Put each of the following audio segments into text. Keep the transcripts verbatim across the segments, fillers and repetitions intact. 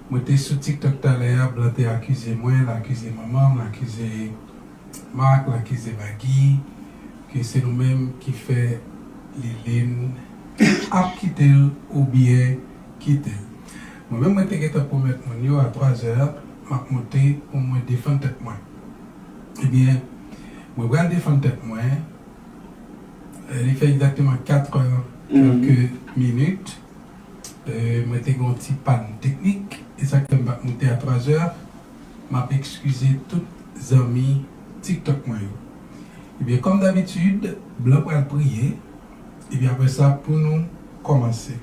Mwen te sou TikTok talè a, blan te akize mwen, l akize manman m, l akize Marc, l akize Maggie, ke se nou menm ki fè Liline ap kite l oubyen kite l. Mwen menm, mwen te gentan pwomèt moun yo a twa zè, m ap monte pou mwen defann tèt mwen. Ebyen, mwen pral defann tèt mwen. Eh, li fè egzakteman kat è, kèlke minit. Eh, mwen te gen yon ti pàn teknik, e sa k fè m pa t monte a twa zè. M ap ekskize tout zanmi TikTok mwen yo. Ebyen, kòm dabitid, blan pral priye, epi apre sa, pou nou kòmanse.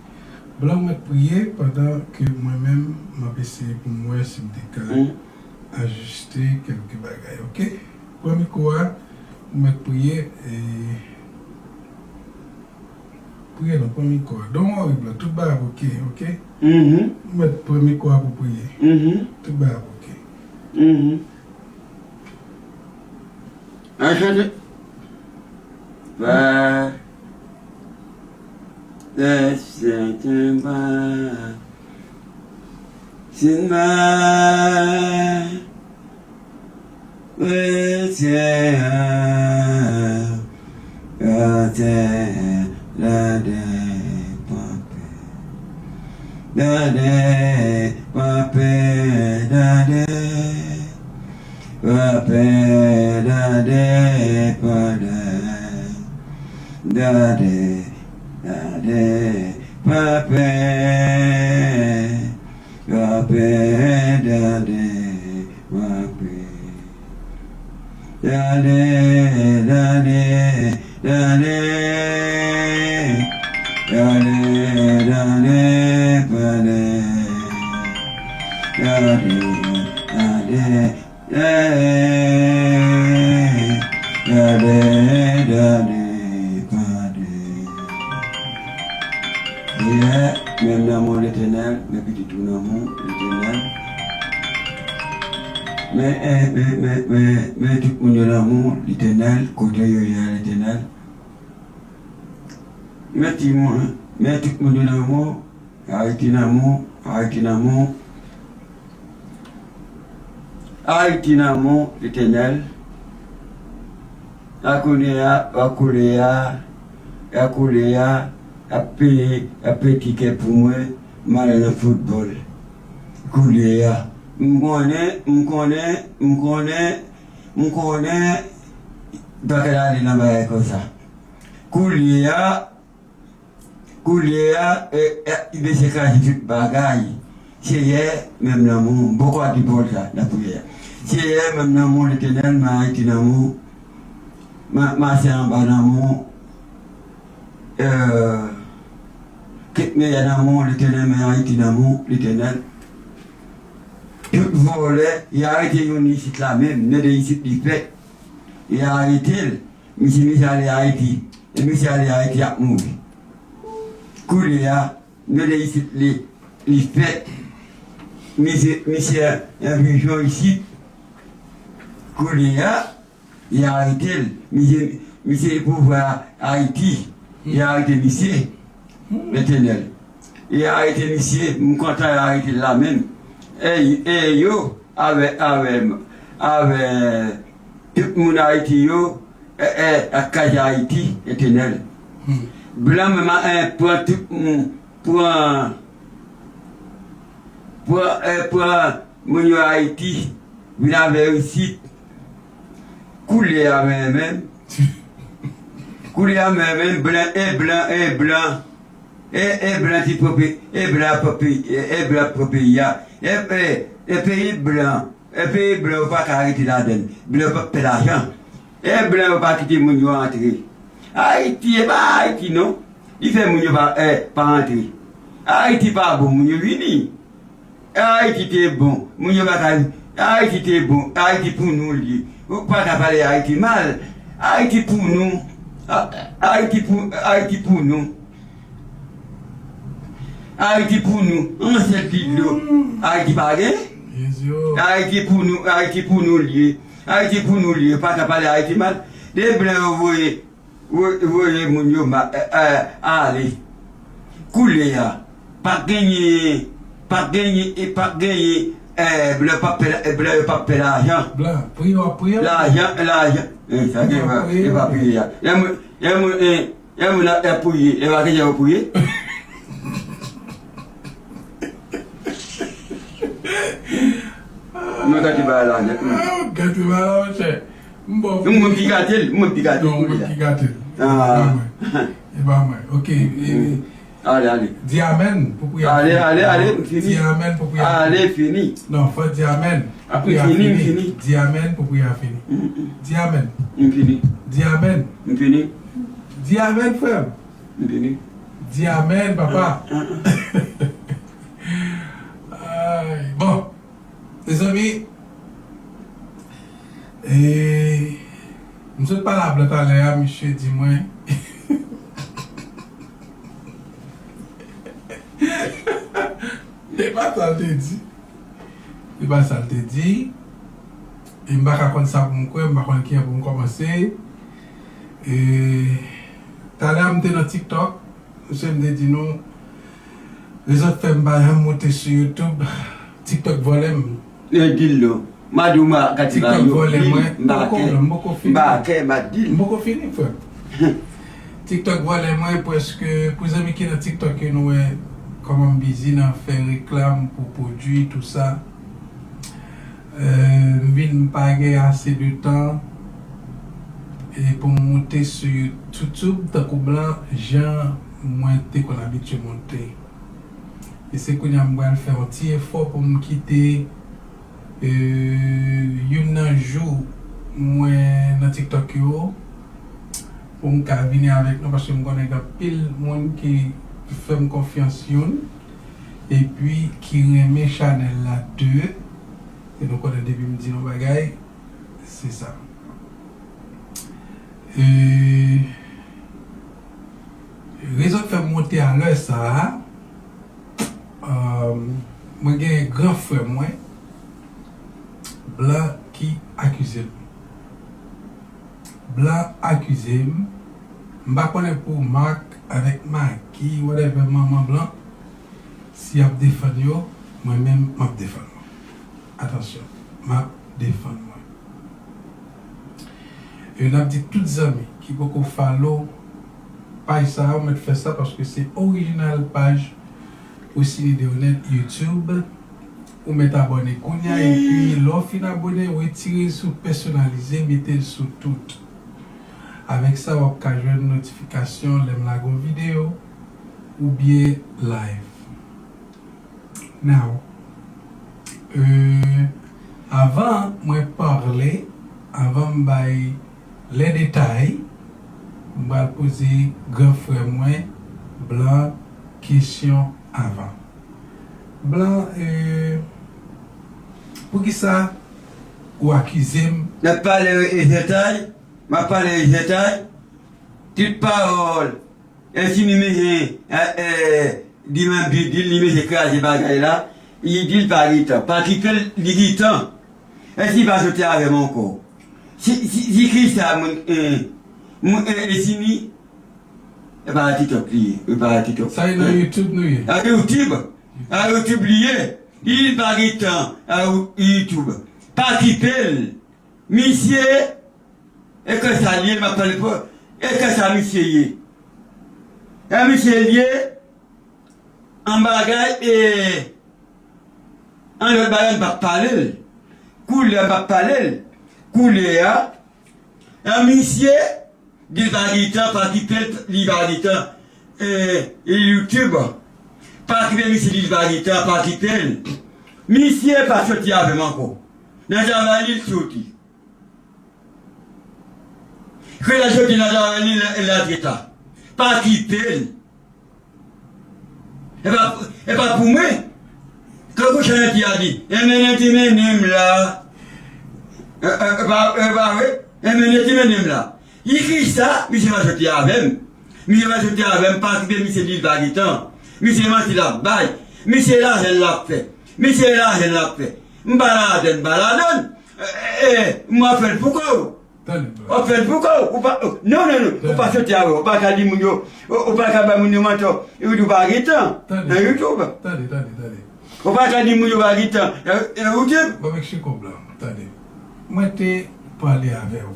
Blan mèt priye pandan ke mwen menm, m ap eseye pou m wè si m te ka ajiste kèlke bagay, oke? Pran mikwo a, ou mèt priye, e, priye non, pran mikwo a. Don't worry, blan, tout bagay ap oke, oke? Ou mèt pran mikwo a pou priye. Tout bagay ap oke. An chante. Ba. Lè sèten ba. Sinma. Wè syè a. Atè. Dade. Panpe. Dade. Panpe. Dade. Papè, dade, padè, dade, dade, papè, papè, dade, papè. Dade, dade, dade, dade, dade, padè, dade, dade. Dade, dade, dade, padè. Yè, men m nan men w, Letènèl, men pitit ou nan men w, Letènèl. Men, eh, men, men, men, men tout moun yo nan men w, Letènèl, kote yo ye a, Letènèl. Men timoun, men tout moun yo nan men w, Ayiti nan men w, Ayiti nan men w. Ayiti nan men w, Letènèl. A kounye a, a kounye a, a kounye a, ap peye, ap peye tikè pou mwen, m ale nan foutbòl. Kounye a, m konnen, m konnen, m konnen, m konnen, m pa ka ale nan bagay konsa. Kounye a, Kounye a, e, e, mesye kraze tout bagay. Seyè, men m nan men w, m poko ap di pawòl sa nan priyè a. Seyè, men m nan men w, Letènèl, men Ayiti nan men w. Ma, mache anba nan men w. E, kèt meyè nan men w, Letènèl, men Ayiti nan men w, Letènèl. Tout vòlè, y arete youn isit la menm, men de isit li fèt. Y arete l. Misye, misye ale Ayiti. E misye ale Ayiti ap mouri. Kounye a, men de isit li, li fèt. Misye, misye an prizon isit. Kounye a, y arete l. Misye, misye pouvwa Ayiti. Y arete misye. Letènèl. Y arete misye, m kontan y arete l la menm. E, e yo, avè, avè, avè tout moun Ayiti yo, e, e, ak kay Ayiti, Letènèl. Blan menm, e, pran tout moun, pran, pran, e, pran moun yo Ayiti, vin avè yo isit. Koulye a menm, menm. Koulye a menm, menm, blan, e blan, e blan. E, e blan ki pran pe-, e blan pran pe-, e, e blan pran peyi a. E, e, e peyi blan, e peyi blan, ou pa ka rete ladann. Blan p ap fè lajan. E blan yo pa kite moun yo antre. Ayiti, e pa Ayiti non. Li fè moun yo pa, e, pa antre. Ayiti pa bon, moun yo vini. Ayiti te bon. Moun yo pa ka, Ayiti te bon. Ayiti pou nou li ye. Ou pa ka pale Ayiti mal. Ayiti pou nou. A-, Ayiti pou, Ayiti pou nou. Ayiti pou nou. Yon sèl ti dlo. Ayiti pa gen? Ayiti pou nou. Ayiti pou nou li ye. Ayiti pou nou li ye. Ou pa ka pale Ayiti mal. De blan yo voye Voye, voye moun yo ma-, e, e, ale. Koulye a, pa genyen, Pa genyen, e pa genyen, eh, blan pa pè, eh, blan yo pa pè lajan. Blan, priye w ap priye. Lajan, lajan. Eh, sa gen pa, e pa priye a. Lè mwen, lè mwen, eh, lè mwen ap, ap priye, e pa genyen yo priye. Mwen gate ba lajan. Gate ba la, monchè. Mwen ki gate l, mwen ki gate l. Non, mwen ki gate l. Ah. E pa mwen. E pa mwen. Ok. Ale, ale. Di amèn pou priye a fini. Ale, ale, ale, m fini. Di amèn pou priye a fini. Ale, fini. Non, fò di amèn pou priye a fini. Di amèn pou priye a fini. Di amèn. M fini. Di amèn. M fini. Di amèn, frè m. M fini. Di amèn, papa. Ay, bon. Mezanmi, e, m sot pale a blan talè a, misye di mwen, e pa sa l te di. E pa sa l te di. E m pa ka konn sa pou m kwè, m pa konn kijan pou m kòmanse. E, talè a m te nan TikTok, misye m te di nou, rezon k fè m pa janm moute sou YouTube, TikTok vòlè m. E di l non. M a di w m a gade TikTok vòlè mwen. M pa kè, m pa kè, m a di l. M poko fini, frè m. TikTok vòlè mwen, prèske, pou zanmi ki nan TikTok yo, nou wè kòman m bizi nan fè reklam pou pwodui, tou sa. Euh, m vin pa gen ase de tan, e pou m moute sou YouTube tankou blan, jan mwen te konn abitye moute. E se kounye a m pral fè yon ti efò pou m kite, euh, youn nan jou mwen nan TikTok yo, pou m ka vini avèk nou, paske m konnen gen anpil moun ki fè m konfyans youn, epi ki renmen chanèl la de. E nou konnen depi m di yon bagay, se sa. E, rezon k fè m moute a lè sa a, euh, mwen gen gran frè mwen, blan ki akize m. Blan akize m. M pa konnen pou Marc avèk Maggie, whatever, manman blan, si y ap defann yo, mwen menm, m ap defann mwen. Atansyon, m ap defann mwen. E n ap di tout zanmi ki poko follow paj sa a, ou mèt fè sa paske se orijinal paj Wesny Deronette YouTube. Ou mèt abòne kounye a, epi lè w fin abòne, retire sou pèsonalize, mete l sou tout. Avèk sa, w ap ka jwenn notifikasyon lè m lage yon videyo oubyen live. Now, euh, avan mwen pale, avan m bay lè detay, m pral poze gran frè mwen, blan, kesyon avan. Blan, euh, poukisa ou akize m? N ap pale de detay, m ap pale de detay. Tout pawòl, Wesny menm, eh, eh, di m ap di, di li menm kraze bagay la, li di l pa gen tan. Pa kite l, li gen tan. Wesny pa soti avè m ankò. Si, si, si kisa moun, eh, moun, eh, Wesny, e pa TikTok li ye, e pa TikTok. Sa e nan YouTube nou ye. A YouTube. A YouTube li ye. Li pa gen tan a YouTube. Pa kite l. Misye, e kè sa l ye, m ap pale pou, e kè sa misye ye. E misye l ye, an bagay, e, an lòt bagay, m p ap pale l. Koulè, m p ap pale l. Koulè a, e misye, di l pa gen tan, pa kite l, li pa gen tan. E, e YouTube, pa kite misye, di l pa gen tan, pa kite l. Misye pa soti avè m ankò. Nan travay li l soti. Ke l al soti nan travay li, l, l al treta. Pa kite l. E pa, e pa pou mwen. Tankou chanti a di, e mennen ti mennen m la. E, e, e pa, e pa vre? E mennen ti mennen m la. Li kisa, misye pa soti avè m. Misye pa soti avè m, pa kite misye di l pa gen tan. Misye manti l ap bay. Misye lajan l ap fè. Misye lajan l ap fè. M pa ladann, m pa ladann. E, e, m ap fè l pou kò w. Tande, bro. W ap fè l pou kò w. Ou pa, non, non, non. Ou pa soti avè w. Ou pa ka di moun yo, ou, ou pa ka bay moun yo mantò. Ou di w pa gen tan nan YouTube. Tande, tande, tande. Ou pa ka di moun yo pa gen tan. E, e, ou te Bon, Mexico Blanc, tande. Mwen te pale avè w.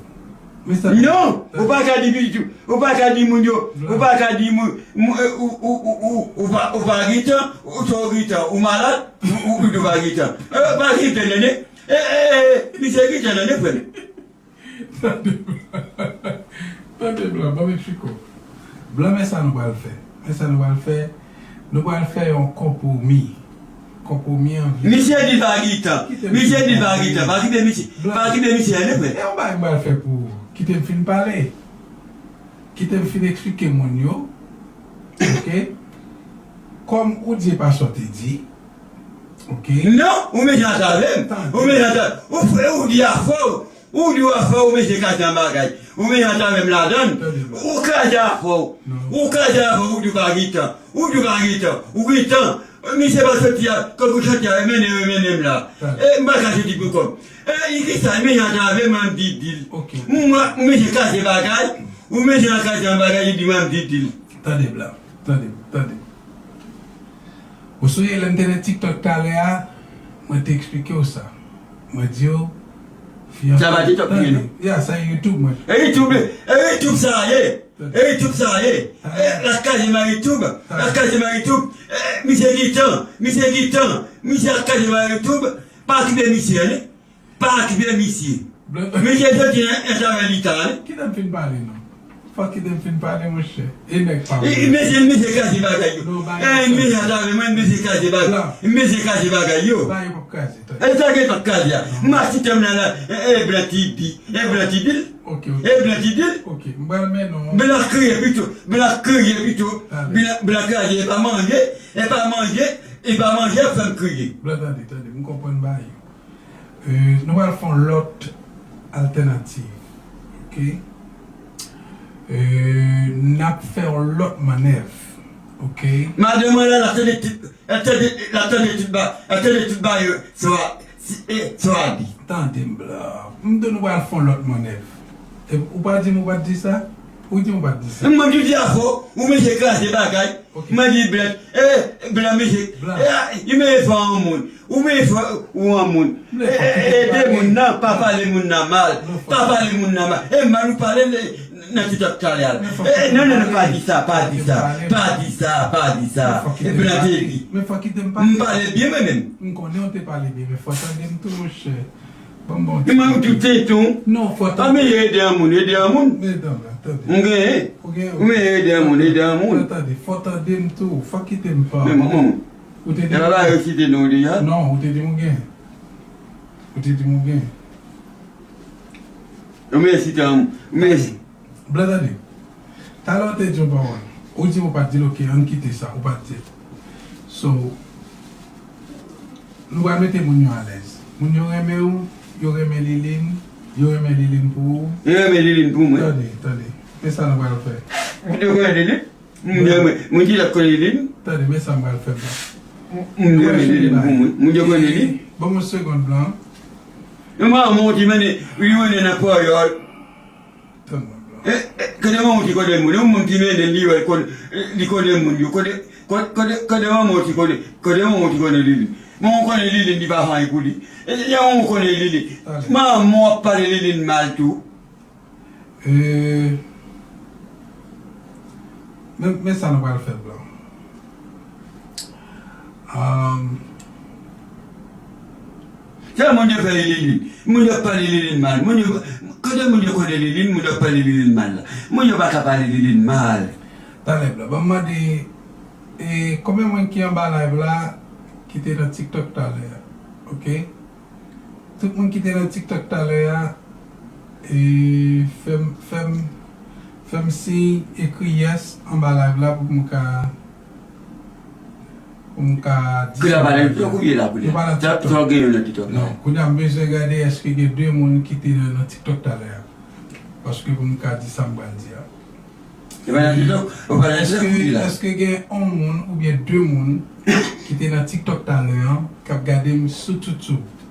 Men sa Non, ou pa ka di pitit ou, ou pa ka di moun yo, ou pa ka di moun, moun, e, ou, ou, ou, ou, ou pa, ou pa gen tan, ou, ou gen tan, ou malad, ou, ou, ou pa gen tan. E, pa gen tan, non, non. E, e, e, e, misye gen tan, non, non, frè m. Tande blan. Tande blan, ban m eksplike w. Blan, men sa nou pral fè. Men sa nou pral fè. Nou pral fè yon konpwomi. Konpwomi an vin. Misye di l pa gen tan. Misye di l pa gen tan. Pa kite misye. Pa kite misye ale, frè. E yon bagay m pral fè pou ou. Kite m fin pale. Kite m fin eksplike moun yo. Oke? Kòm ou di e pa sa w te di. Oke? Non, ou mechan avè m. Ou mechan avè m. Ou, ou di afè w. Ou di w ap fè, ou mechan kraze yon bagay. Ou mechan avè m ladann. Ou kraze afè w. Ou kraze afè w, ou di w pa gen tan. Ou di w pa gen tan. Ou gen tan. Misye pa soti a, kòm ou soti a, mennen, mennen m la. E, m pa ka soti pou kò m. E, i ki sa, mechan avè m, m di dil. Mwen, ou mechan kraze bagay. Ou mechan kraze yon bagay, i di mwen, m di dil. Tande blan. Tande, tande. Ou sonje lè m te nan TikTok talè a, mwen te eksplike w sa. Mwen di w, fiyanse. Sa pa TikTok li ye, non? Ya, sa YouTube, mwen. E YouTube, e YouTube sa ye. E YouTube sa ye. E, la kaze ma YouTube. La kaze ma YouTube. E, misye gen tan, misye gen tan. Misye la kaze ma YouTube. Pa kite misye, ale. Pa kite misye. Misye soti nan travay li ta ale. Kite m fin pale, non. Fò kite m fin pale, monchè. E nèg pa wè. Mesye, mesye kraze bagay yo. E, mesye atravè mwen, mesye kraze bagay. Mesye kraze bagay yo. Bagay yo p ap kraze, tande. E sa gen p ap kraze a. M a site m nan la, e, e, blan ti di. E blan ti di l. Ok, ok. E blan ti di l. Ok, m pral mennen w. Blan kriye pito. Blan kriye pito. Blan, blan kraze, e pa manje. E pa manje. E pa manje ap fè m kriye. Blan, tande, tande. M konprann bagay yo. E, nou pral fè yon lòt altènativ. Ok? E, n ap fè yon lòt mannèv. Ok? Madanm mwen la, l ap tande tout, l ap tande, l ap tande tout ba, l ap tande tout ba yo, swa, si, e, swa di. Tande m blan. M di w nou pral fè yon lòt mannèv. E, ou pa di m ou pa t di sa? Ou di m ou pa t di sa? Mwen, m di afè w, ou mesye kraze bagay. Ok. Mwen di blan, e, blan mesye, e, i mele fè yon moun. Ou mele fè yon moun. E, e, e, ede moun nan, pa pale moun nan mal. Pa pale moun nan mal. E mal ou pale nan TikTok talè a. E, non, non, non, pa di sa, pa di sa, pa di sa, pa di sa. E blan te di. M pale byen mwen menm. M konnen w te pale byen, men fò tande m tou, monchè. Ban m bon ti. Mwen ou tou tenten. Non, fò tande. Pa mele ede yon moun, ede yon moun. Medanm la, tande. M genyen. Ou genyen. Ou mele ede yon moun, ede yon moun. Tande, fò tande m tou. Fò kite m pale. Men manman. Ou te di. E pa yo site non deja? Non, ou te di m ou genyen. Ou te di m ou genyen. Ou mele site yon moun. Ou mele. Blan, tande. Talè w te di yon pawòl. Ou di m ou pa t di l, ok, ann kite sa, ou pa t di l. So, nou pral mete moun yo alèz. Moun yo renmen w, yo renmen Liline, yo renmen Liline pou ou. Yo renmen Liline pou mwen. Tande, tande. Men sa nou pral fè. Moun yo konnen Liline? Moun yo renmen, moun ki la konnen Liline? Tande, men sa m pral fè blan. Moun yo renmen Liline pou mwen. Moun yo konnen Liline? Ban m yon segonn blan. Yon manman w te mennen, li mennen nan panyòl. Tann mwen blan. E, e, kote manman w te konnen moun? Yon moun ki mennen li wè, li konnen moun yo. Kote, kote, kote, kote manman w te konnen, kote manman w te konnen Liline? Manman w konnen Liline, li pa fè anyen pou li. E, e, manman w konnen Liline. Manman w ap pale Liline mal tou. E, men, men sa nou pral fè blan. Ahn, se moun yo fè Liline. Moun yo pale Liline mal. Moun yo, kote moun yo konnen Liline, moun yo pale Liline mal la. Moun yo pa ka pale Liline mal. Talè blan, ban m mande, e, konbyen moun ki anba live la ki te nan TikTok talè a? Ok? Tout moun ki te nan TikTok talè a, e, fè m, fè m, fè m siy, ekri yes anba live la pou m ka, pou m ka di sa. Kounye a pa nan TikTok ou ye la kounye a? Sa w gen yo nan TikTok la? Non, kounye a m bezwen gade èske gen de moun ki te nan, nan TikTok talè a. Paske pou m ka di sa m pral di a. Ou pa nan TikTok? Ou pa nan TikTok ou ye la? Èske, èske gen yon moun oubyen de moun ki te nan TikTok talè a k ap gade m sou TikTok?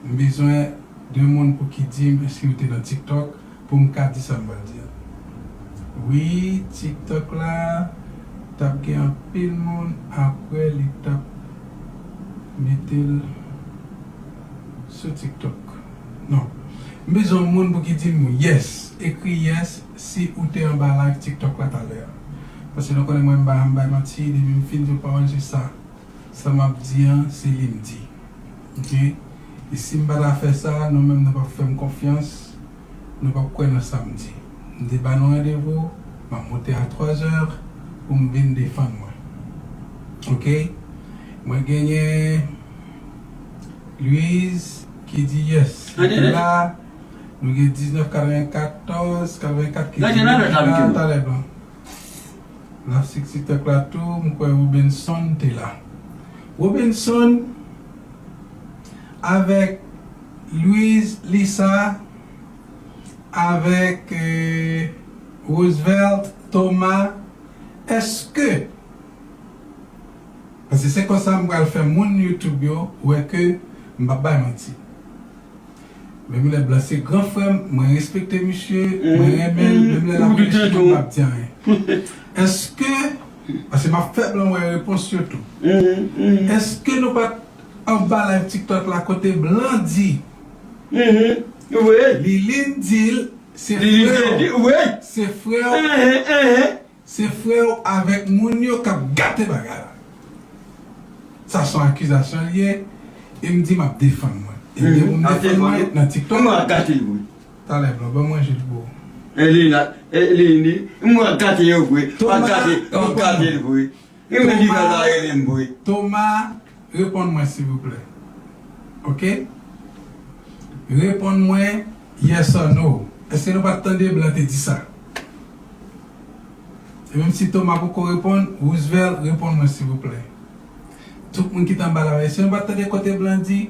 M bezwen de moun pou ki di m èske yo te nan TikTok pou m ka di sa m pral di a. Wi, TikTok la t ap gen anpil moun apre li t ap Mete l sou TikTok. Non. M bezwen yon moun pou ki di m yes. Ekri yes si ou te anba live TikTok la talè. Paske nou konnen mwen m pa janm bay manti, depi m fin di yon pawòl se sa. Sa m ap di an, se li m di. Oke? E si m pa ta fè sa, nou menm nou p ap fè m konfyans. Nou p ap kwè nan sa m di. M te ba nou randevou, m ap monte a twazè pou m vin defann mwen. Oke? Mwen genyen Louise ki di yes. Li la, nou gen diznèf katrevenkatòz, katrevenkat ki di wi la, talè blan. L ap sik TikTok la tou, m kwè Robinson te la. Robinson avèk Louise, Lisa, avèk, eh, Roosevelt, Thomas, èske, paske se konsa m pral fè moun YouTube yo wè ke m p ap bay manti. Menm lè Blan se gran frè m, mwen respekte misye, mwen renmen l, menm lè l ap reyaji, m p ap di anyen. Èske, paske m ap fè Blan wè repons yo tou. Èske nou pa t anba live TikTok la kote Blan di Liline di l se frè w, se frè w, se frè w avèk moun yo k ap gate bagay la. Sa se yon akizasyon l ye, e m di m ap defann mwen. E m defann mwen nan TikTok. Mwen ap gate l vre. Talè Blan, ban mwen jis bo. E li la, e li, li, mwen ap gate yo vre. Mwen ap gate, mwen ap gate l vre. E men li va la rele m vre. Thomas, reponn mwen silvouplè. Oke? Reponn mwen yes or no. Èske nou pa t tande Blan te di sa? E menm si Thomas poko reponn, Roosevelt, reponn mwen silvouplè. Tout moun ki t anba la, èske nou pa t tande kote Blan di,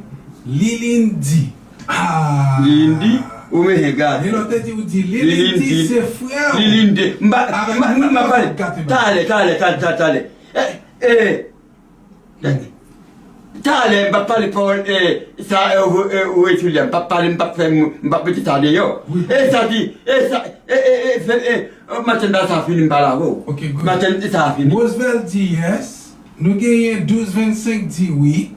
Liline di? Ah! Liline di? Ou men gade. Lè w te di, ou di, Liline di, se frè w. Liline di. M pa, m pa, m pa pale. Talè, talè, talè, talè, talè. Eh, eh. Talè, m p ap pale pawòl, eh, sa, eh, ou, eh, ou etidyan. M p ap pale, m p ap fè, m p ap mete sa deyò. E sa di, e sa, e, e, e, fè, e, maten sa fini, m pale avè w. Maten sa fini. Roosevelt di yes. Nou genyen douz vennsenk di wi.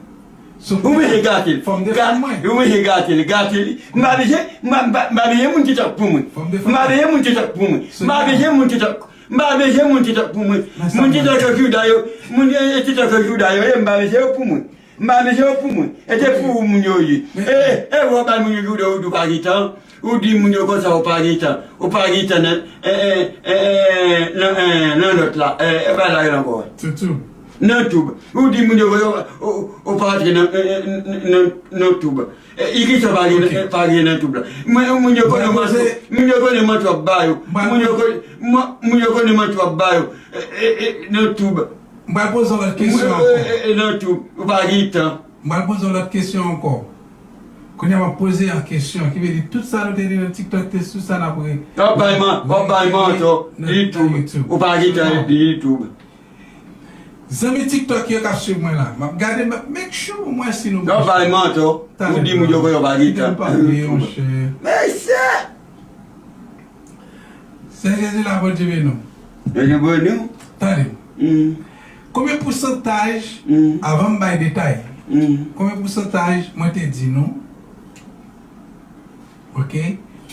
Ou bezwen gate l. Fò m defann mwen. Ou bezwen gate l, gate l. M pa bezwen, m pa, m pa, m pa bezwen moun ki tòk pou mwen. M pa bezwen moun ki tòk pou mwen. M pa bezwen moun ki tòk. M pa bezwen moun ki tòk pou mwen. Moun ki tòk yo jouda yo, moun ki tòk yo jouda yo, e m pa bezwen yo pou mwen. M pa bezwen yo pou mwen. E te pou ou moun yo ye. E, e, e, ou pa bay moun yo jouda, ou di ou pa gentan. Ou di moun yo konsa, ou pa gentan. Ou pa gentan nan, e, e, e, e, nan, e, nan lòt la. E, e, pa la rele ankò. Toutou. Nan toub. Ou di moun yo, ou, ou, ou pa antre nan, e, e, nan, nan toub. E, i ki sa pa gen, pa gen nan toub la. Mwen, moun yo konnen mwen twòp, moun yo konnen mwen twòp ba yo. Moun yo konnen, mwen, moun yo konnen mwen twòp ba yo. E, e, e, nan toub. M pral poze yon lòt kesyon ankò. E, e, e, nan toub. Ou pa gen tan. M pral poze yon lòt kesyon ankò. Kounye a m ap poze yon kesyon ki vle di tout sa nou te di nan TikTok te sou sa n ap re-, w ap bay man-, w ap bay manti, YouTube. Ou pa gen tan YouTube. Zanmi TikTok yo k ap swiv mwen la, m ap gade, m ap make sure pou mwen si nou. W ap bay manti, ou di moun yo konnen w pa gen tan YouTube. Mesye! Sè Jezi la, Bondye beni w. Bondye beni w. Tande m. Konbyen pousantaj, avan m bay detay, konbyen pousantaj mwen te di nou, oke,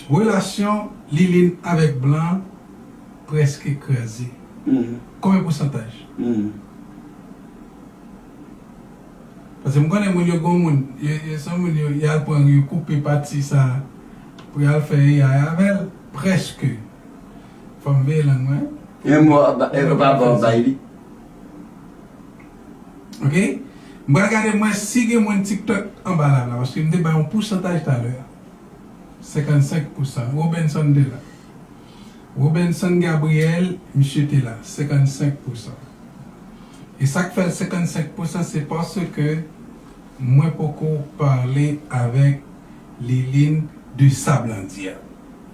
relasyon Liline avèk Blan prèske kraze? Konbyen pousantaj? Paske m konnen moun yo gon moun, yo, yo se moun yo, y al pran, yo koupe pati sa pou y al fè A I avè l, prèske. Fò m veye lang mwen. E mò, e pa ba w bay li. Oke? M pral gade mwen si gen moun TikTok anba live la, paske m te bay yon pousantaj talè a. Senkannsenk pousan. Robenson te la. Robenson Gabriel, misye te la. Senkannsenk pousan. E sa k fè l senkannsenk pousan, se paske mwen poko pale avèk Liline de sa Blan di a.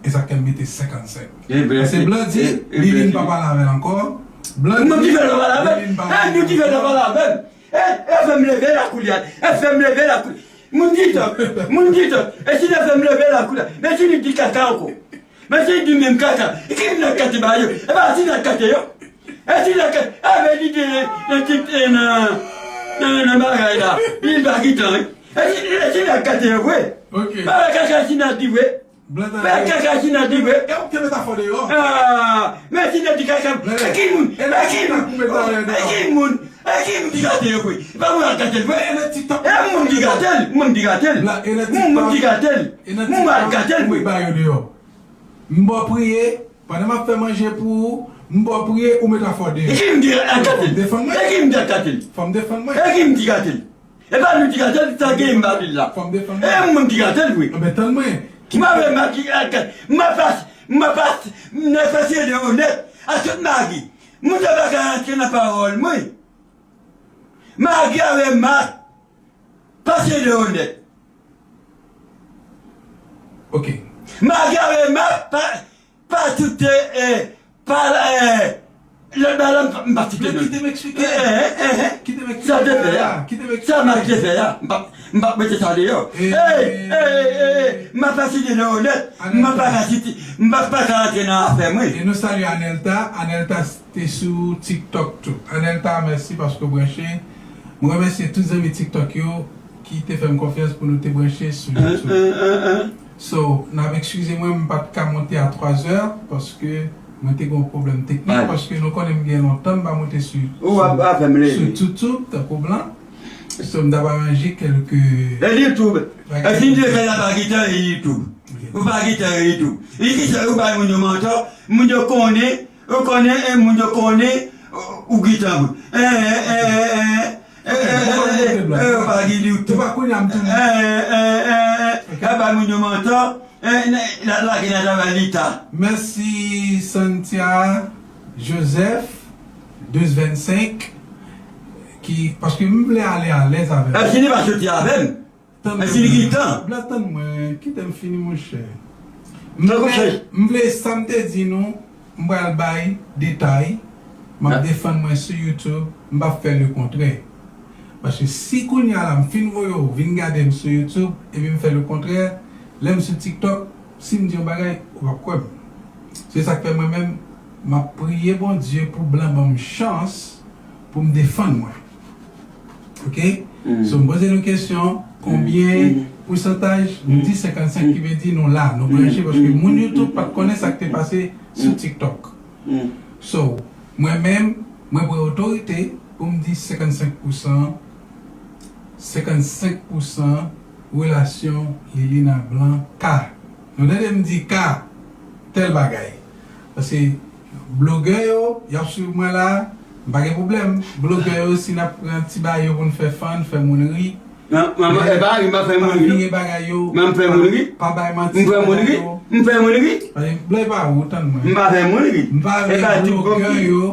E sa k fè m mete senkannsenk. Paske Blan di, Liline pa pale avè l ankò. Blan di, Liline pa pale avè l ankò. E, e fè m leve la koulye a. E fè m leve la koulye a. Moun TikTok, moun TikTok. E si te fè m leve la koulye a. Men si li di kaka ankò. Men si li di menm kaka. E ki moun ap kate ba yo? E pa si l ap kate yo. E si l ap kate. E men li di nan, nan TikTok, nan, Nan, nan, nan bagay la. Li pa ki tan, wi. E si, e si nèg gate yo vre. Ok. Bagay kaka si nèg di vre. Bagay kaka si nèg di vre. E ou te metafò deyò. Ah, men si nèg di kaka, e ki moun? E ki moun? E ki moun? E ki moun ki gate yo vre? Pa moun gate l vre. E moun ki gate l, moun ki gate l. Moun, moun ki gate l. Moun al gate l vre. M ba yo deyò. M ba w priye. Pandan m ap fè manje pou ou, m ba w priye, ou met afè w deyò. E ki m di al gate l? Fò m defann mwen. E ki m di al gate l? Fò m defann mwen. E ki m di gate l? E pa nou ki gate l, sa gen m pa di l la. Fò m defann mwen. E moun ki gate l vre. Anben, tann mwen. M ap fè magi al gate. M ap pas, m ap pas, m ap pase de onèt a tout magi. Moun sa pa ka rantre nan pawòl mwen. Magi avè mak. Pase de onèt. Ok. Magi avè mak, pa, pa tout, eh, pa, eh, lòt bagay la, m pa, m pa site non. Kite m eksplike. Eh, eh, eh, eh. Kite m eksplike. Sa te fè a. Kite m eksplike. Sa Magi te fè a. M pa, m pa mete sa deyò. Eh, eh, eh, eh, eh. M pa site non nèt. M pa ka site, m pa, pa ka rantre nan afè mwen. E nou salye Anelta. Anelta te sou TikTok tou. Anelta, mèsi paske w branche. Mwen remèsye tout zanmi TikTok yo ki te fè m konfyans pou nou te branche sou YouTube. So, n ap ekskize mwen, m pa t ka monte a twa zè paske mwen te gen yon pwoblèm teknik, paske nou konnen m gen lontan m pa monte sou, sou, sou YouTube, tankou blan. So, m t ap aranje kèlke bagay. E YouTube. E si m te fè la pa gita e YouTube. Ok. Ou pa gita e YouTube. E ki sa ou bay moun yo mantò, moun yo konnen, ou konnen, e moun yo konnen, ou, ou gita vre. E, e, e, e, e, e, e, e, e, ou pa gita YouTube. Ou pa konnen m tou. E, e, e, e, e, bay moun yo mantò. Eh, n-, n-, lage nan travay leta. Mèsi Santia Joseph, douz vennsenk, ki, paske m vle ale alèz avè w. Èske li pa soti avè m? Èske li gen tan? Blan, tann mwen, kite m fini, monchè. M vle, m vle sa m te di nou, m pral bay detay, m ap defann mwen sou YouTube, m p ap fè lekontrè. Paske si kounye a la m fin voye w vin gade m sou YouTube, epi m fè lekontrè, lè m sou TikTok, si m di yon bagay, ou p ap kwè m. Se sa k fè mwen menm, m ap priye Bondye pou blan ban m chans pou m defann mwen. Ok? So, m poze nou kesyon, konbyen pousantaj? M di senkannsenk, ki vle di nou la, nou branche, paske moun YouTube pa t konnen sa k te pase sou TikTok. So, mwen menm, mwen pran otorite pou m di senkannsenk pousan, senkannsenk pousan relasyon Liline a Blan ka. Nou tande m di ka, tèl bagay. Paske blogè yo, y ap swiv mwen la, m pa gen pwoblèm. Blogè yo, si n ap pran ti bagay yo pou n fè fan, fè moun ri, Nan, manman, e pa ri, m pa fè moun ri, non. Pa vire bagay yo. Men m fè moun ri. Pa, pa bay manti. M fè moun ri. M fè moun ri. Blan, e pa ou, tann mwen. M pa fè moun ri. M pa vle blogè yo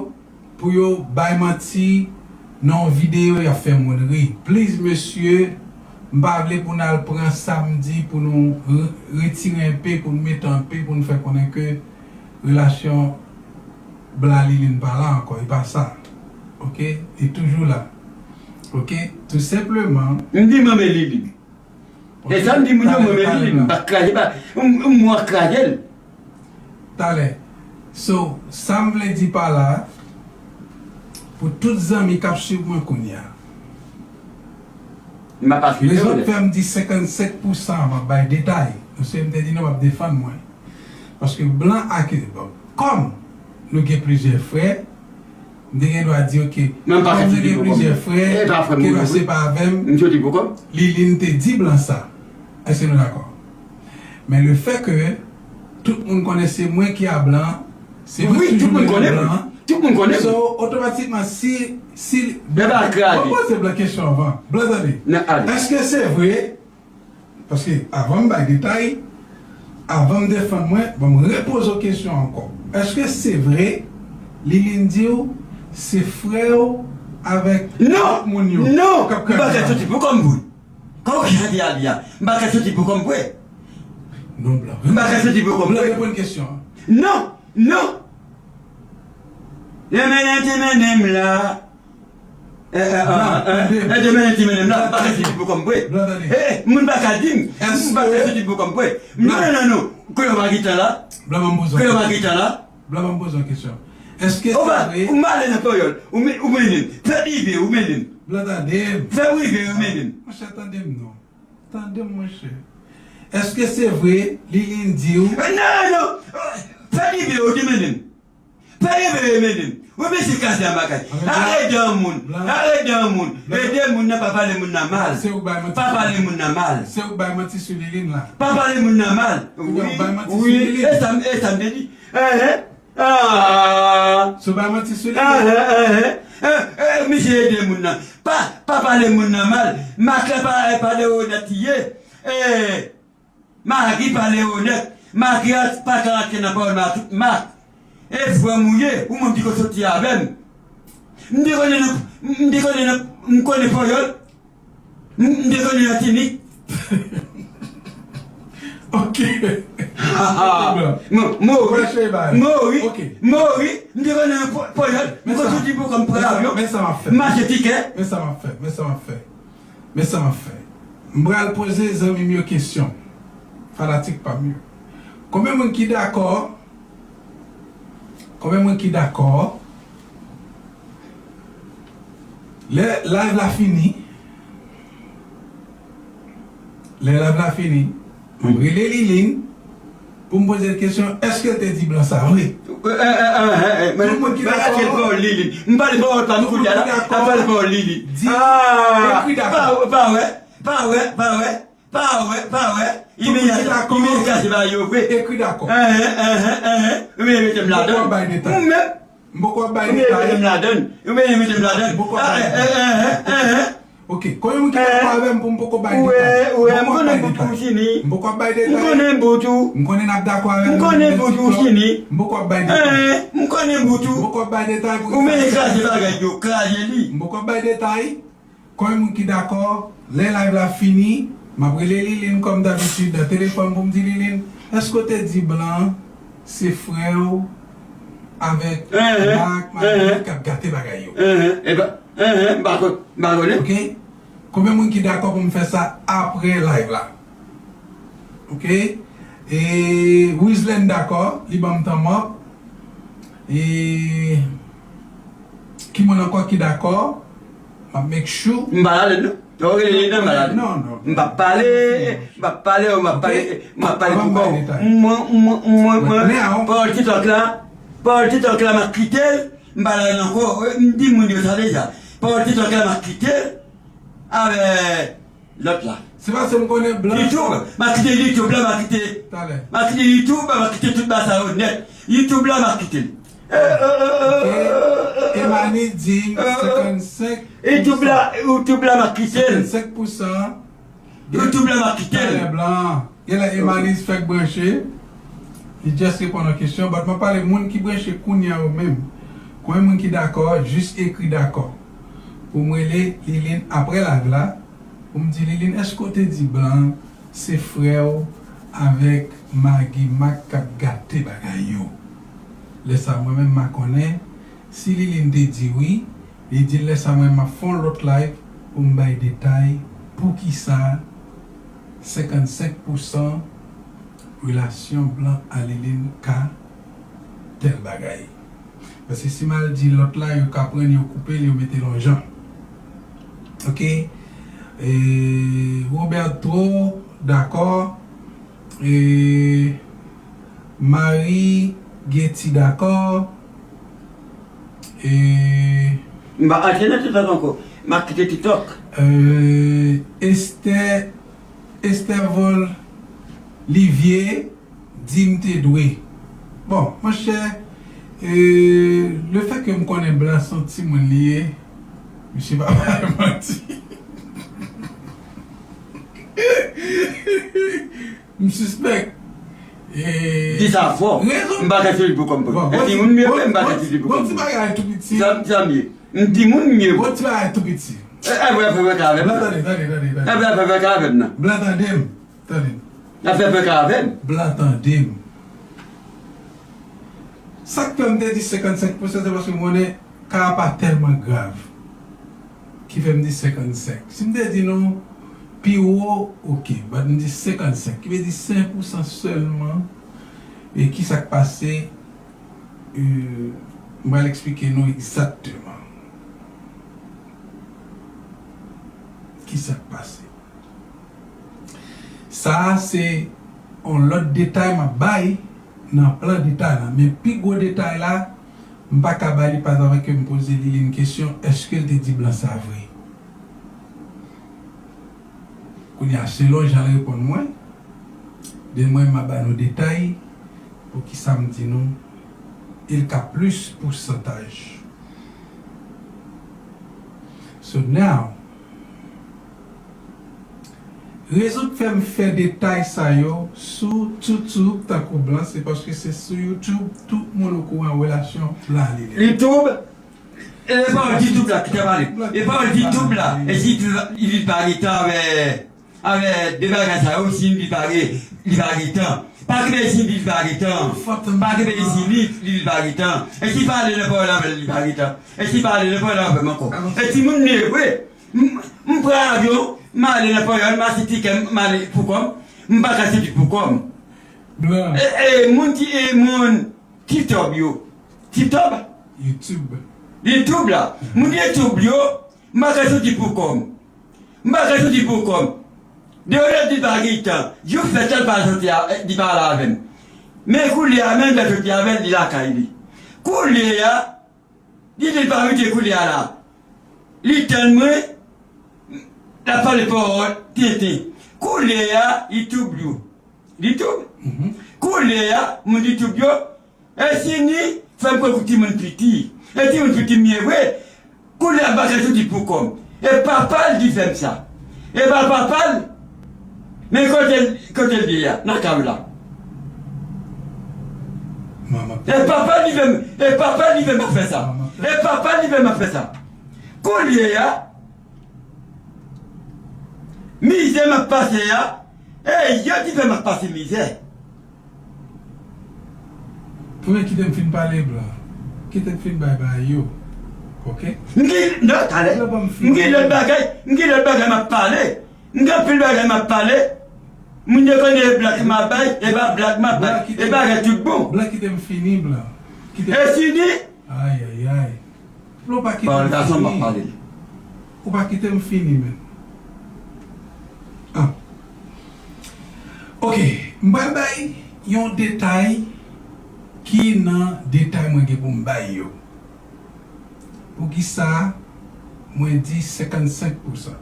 pou yo bay manti nan yon videyo, y ap fè moun ri. Please, mesye, m pa vle pou n al pran sa m di pou nou re-, retire enpe, pou n mete anpe, pou n fè konnen ke relasyon Blan Liline pa la ankò, e pa sa. Ok? Li toujou la. Ok? Tou senpleman. M di manman Liline. E sa m di moun yo, manman Liline, m pa kraze, pa, m, m, mwen kraze l. Talè. So, sa m vle di pa la, pou tout zanmi k ap swiv mwen kounye a. M pa pa swiv yo. Rezon k fè m di senkannsenk pousan, m ap bay detay. Paske m te di nou m ap defann mwen. Paske blan akize, bon, kòm nou gen plizyè frè, m te gen dwa di, ok, kòm nou gen plizyè frè, ke dwa se pa avè m, Liline te di blan sa. Èske nou dakò? Men le fè ke tout moun konnen se mwen ki a blan, se mwen ki toujou mennen blan. Tout moun konnen. So, otomatikman, si, si, mwen poze blan kesyon avan. Blan, tande. Èske se vre? Paske avan m bay detay, avan m defann mwen, bon, m repoze w kesyon ankò. Èske se vre, Liline di w se frè w avèk lòt moun yo k ap kraze la? Non, non, m pa ka soti pou kò m vre. Kòman w ka di a li a? M pa ka soti pou kò m vre. Non, blan. M pa ka soti pou kò m vre. Blan, reponn kesyon an. Non, non. Lè mennen te mennen m la. Eh, eh, ah, eh, eh, te mennen ti mennen m la, m pa ka soti pou kò m vre. Eh, eh, moun pa ka di m, m pa ka soti pou kò m vre. Non, non, non, non. Kote w pa gentan la? Kote w pa gentan la? Blan, ban m poze w kesyon. Èske se vre? Ou pa, ou pa ale nan panyòl. Ou me-, ou mennen m. Fè ive, ou mennen m. Blan, tande m. Fè prive yo, mennen m. Monchè, tande m non. Tande m, monchè. Èske se vre, Liline di w? Non, non. Fè prive yo, ki mennen m. Fè prive yo, mennen m. Ou mesye kraze an bagay. Arete dan moun. Arete dan moun. Ede moun nan, pa pale moun nan mal. Se ou bay manti. Pa pale moun nan mal. Se ou bay manti sou Liline la. Pa pale moun nan mal. Wi, wi. E sa m, e sa m te di. Enhen. Ah! Sou bay manti sou li. Enhen, enhen. Eh, eh, misye ede moun nan. Pa, pa pale moun nan mal. Mak la pa, pa de onèt li ye. Eh, Magi pale onèt. Magi a pa ka rantre nan pawòl Mak. Mak. E frè m ou ye, ou menm ki ko soti avè m. M te konnen nan, m te konnen nan, m konnen panyòl. M, m te konnen nan Tinik. Ok. Mori. Mori. Mori. M te konnen nan panyòl. M konn soti pou kòm pran avyon. M achte tikè. Men sa m ap fè. Men sa m ap fè. Men sa m ap fè. M pral poze zanmi m yo kesyon. Fanatik pa m yo. Konbyen moun ki dakò? Konbyen moun ki dakò? Lè live la fini, lè live la fini, m ap rele Liline pou m poze l kesyon, èske l te di blan sa vre? Tout moun ki dakò, m pale pawòl Liline. M pale pawòl pa m kounye a la, m pale pawòl Liline. Di, ekri dakò. Pa wè, pa wè, pa wè. Pa wè, pa wè. Tout moun ki dakò, imilya se pa yo vre. Ekri dakò. Enhen, enhen, enhen. Ou vle mete m ladann? M poko ap bay detay. Ou menm? M poko ap bay detay. Ou vle mete m ladann? Ou vle mete m ladann? M poko ap bay detay. Enhen, enhen. Ok, konbyen moun ki dakò avè m pou m poko bay detay? Ou wè, ou wè, m konnen bout ou fini. M poko ap bay detay. M konnen bout ou. M konnen n ap dakò avè m. M konnen bout ou fini. M poko ap bay detay. Enhen, m konnen bout ou. M poko ap bay detay pou. Ou vle kraze bagay yo, kraze li. M poko ap bay detay. Konbyen moun ki dakò, lè live la fini, m ap rele Liline kòm dabitid nan telefòn pou m di Liline, èske w te di blan se frè w avèk Mak, Magi k ap gate bagay yo? Enhen, enhen, m pa konn, m pa konnen. Ok? Konbyen moun ki dakò pou m fè sa apre live la? Ok? E Wizlen dakò, li ban m thumb up. E ki moun ankò ki dakò? M ap make sure. M pa ladann non. Yo rele li nan malad. Non, non. M p ap pale, m p ap pale, m ap pale, m ap pale pou kò m. Mwen, mwen, mwen, mwen, pawòl TikTok la, pawòl TikTok la, m ap kite l, m pa ladann ankò. M di moun yo sa deja. Pawòl TikTok la, m ap kite l avè lòt la. Se paske m konnen blan. YouTube, m ap kite YouTube la, m ap kite. Talè. M ap kite YouTube, m ap kite tout bagay sa yo nèt. YouTube la, m ap kite l. Ok. Emani di m senkannsenk pou san. YouTube la, YouTube la, m ap kite l. Senkannsenk pou san. YouTube la, m ap kite l. Talè blan. Genlè Emani fèk branche. Li just reponn yon kesyon. But m ap pale moun ki branche kounye a yo menm. Konbyen moun ki dakò, jis ekri dakò. Pou m rele Liline apre live la. Pou m di Liline, èske w te di blan se frè w avèk Magi Mak k ap gate bagay yo? Lè sa mwen menm m a konnen si Liline te di wi, li di l lè sa mwen m ap fè yon lòt live pou m bay detay poukisa senkannsenk pou san relasyon blan a Liline ka tèl bagay. Paske si m al di lòt la, yo ka pran l, yo koupe l, yo mete l yon jan. Ok? E, Roberto, dakò. E, Marie Getty, dakò. E, m pa antre nan TikTok ankò. M ap kite TikTok. E, Esther, Esther Vol Livie, di m te dwe. Bon, monchè, e, lefètke m konnen blan se yon timoun li ye, misye pa bay manti. M sispèk. E, di sa fò. M pa ka sou li pou kòm. Bon, e timoun m ye vre, m pa ka sou li pou kòm. Bon, ti bagay tou piti. Sa, sa m ye. M timoun m ye vre. Bon, ti bagay tou piti. E, e, vre, vre, vre, ka avè m. Blan, tande, tande, tande, tande. E, vre, vre, vre, ka avè m nan. Blan, tande m. Tande. N ap fè prank avè m. Blan, tande m. Sa k fè m te di senkannsenk pou san, se paske m konnen ka a pa tèlman grav. Ki fè m di senkannsenk. Si m te di nou pi wo, ok, but m di senkannsenk. Ki vle di senk pou san sèlman. E ki sa k pase? E, m pral eksplike nou egzakteman. Ki sa k pase? Sa a se yon lòt detay m ap bay nan plan detay la. Men pi gwo detay la, m pa ka ba li paske m poze Liline kesyon, èske l te di blan sa vre? Kounye a, selon jan l reponn mwen, den mwen m a ba nou detay poukisa m di nou il ka plis pousantaj. So now, rezon k fè m fè detay sa yo sou YouTube tankou blan, se paske se sou YouTube tout moun okouran relasyon blan li ye. YouTube, e pawòl YouTube la ki ta pale. E pawòl YouTube la, e si li vin pale tan avè Avè de bagay sa yo, si li pa gen, li pa gen tan. Pa kenbe si li pa gen tan. Pa kenbe si li, li pa gen tan. E si pale nan pawòl avè l, li pa gen tan. E si pale nan pawòl avè m ankò. E si moun li vre, m, m pran avyon, m ale nan pawòl, m achte tikè, m ale pou kò m, m pa ka soti pou kò m. E, e, moun ki, e, moun TikTok yo. TikTok? YouTube. YouTube la. Moun YouTube yo, m pa ka soti pou kò m. M pa ka soti pou kò m. Deyo lè di pa gen tan. Jou fèt la, l pa soti a, di pale avè m. Men koulye a, menm lè soti avè l, li lakay li. Koulye a, li di l pa rete koulye a la. Li tann mwen, l ap pale pawòl tenten. Koulye a, li twouble. Li twouble. Koulye a, moun li twouble yo, E si ni, fè m kwè kou timoun piti. E timoun piti m ye vre. Kounye a m pa ka soti pou kò m. E papa l ki fè m sa. E pa papa l. Men kote l, kote l ye a, nan kay la. E papa l ki fè m, e papa l ki fè m ap fè sa. E papa l ki fè m ap fè sa. Kounye a, mizè m ap pase a, e yo ki fè m ap pase mizè. Premye kite m fin pale blan. Kite m fin bay bay yo. Oke? M gen, non, talè. M gen lòt bagay, m gen lòt bagay m ap pale. M gen anpil bagay m ap pale. Moun yo konnen e blag m ap bay, e pa blag m ap bay. E bagay tout bon. Blan kite m fini, blan. Kite m fini. Ayayay. Blan, ou pa kite m fini. Ou pa kite m fini, men. Ah. Oke, m pral bay yon detay ki nan detay mwen gen pou m bay yo. Poukisa mwen di senkannsenk pousan?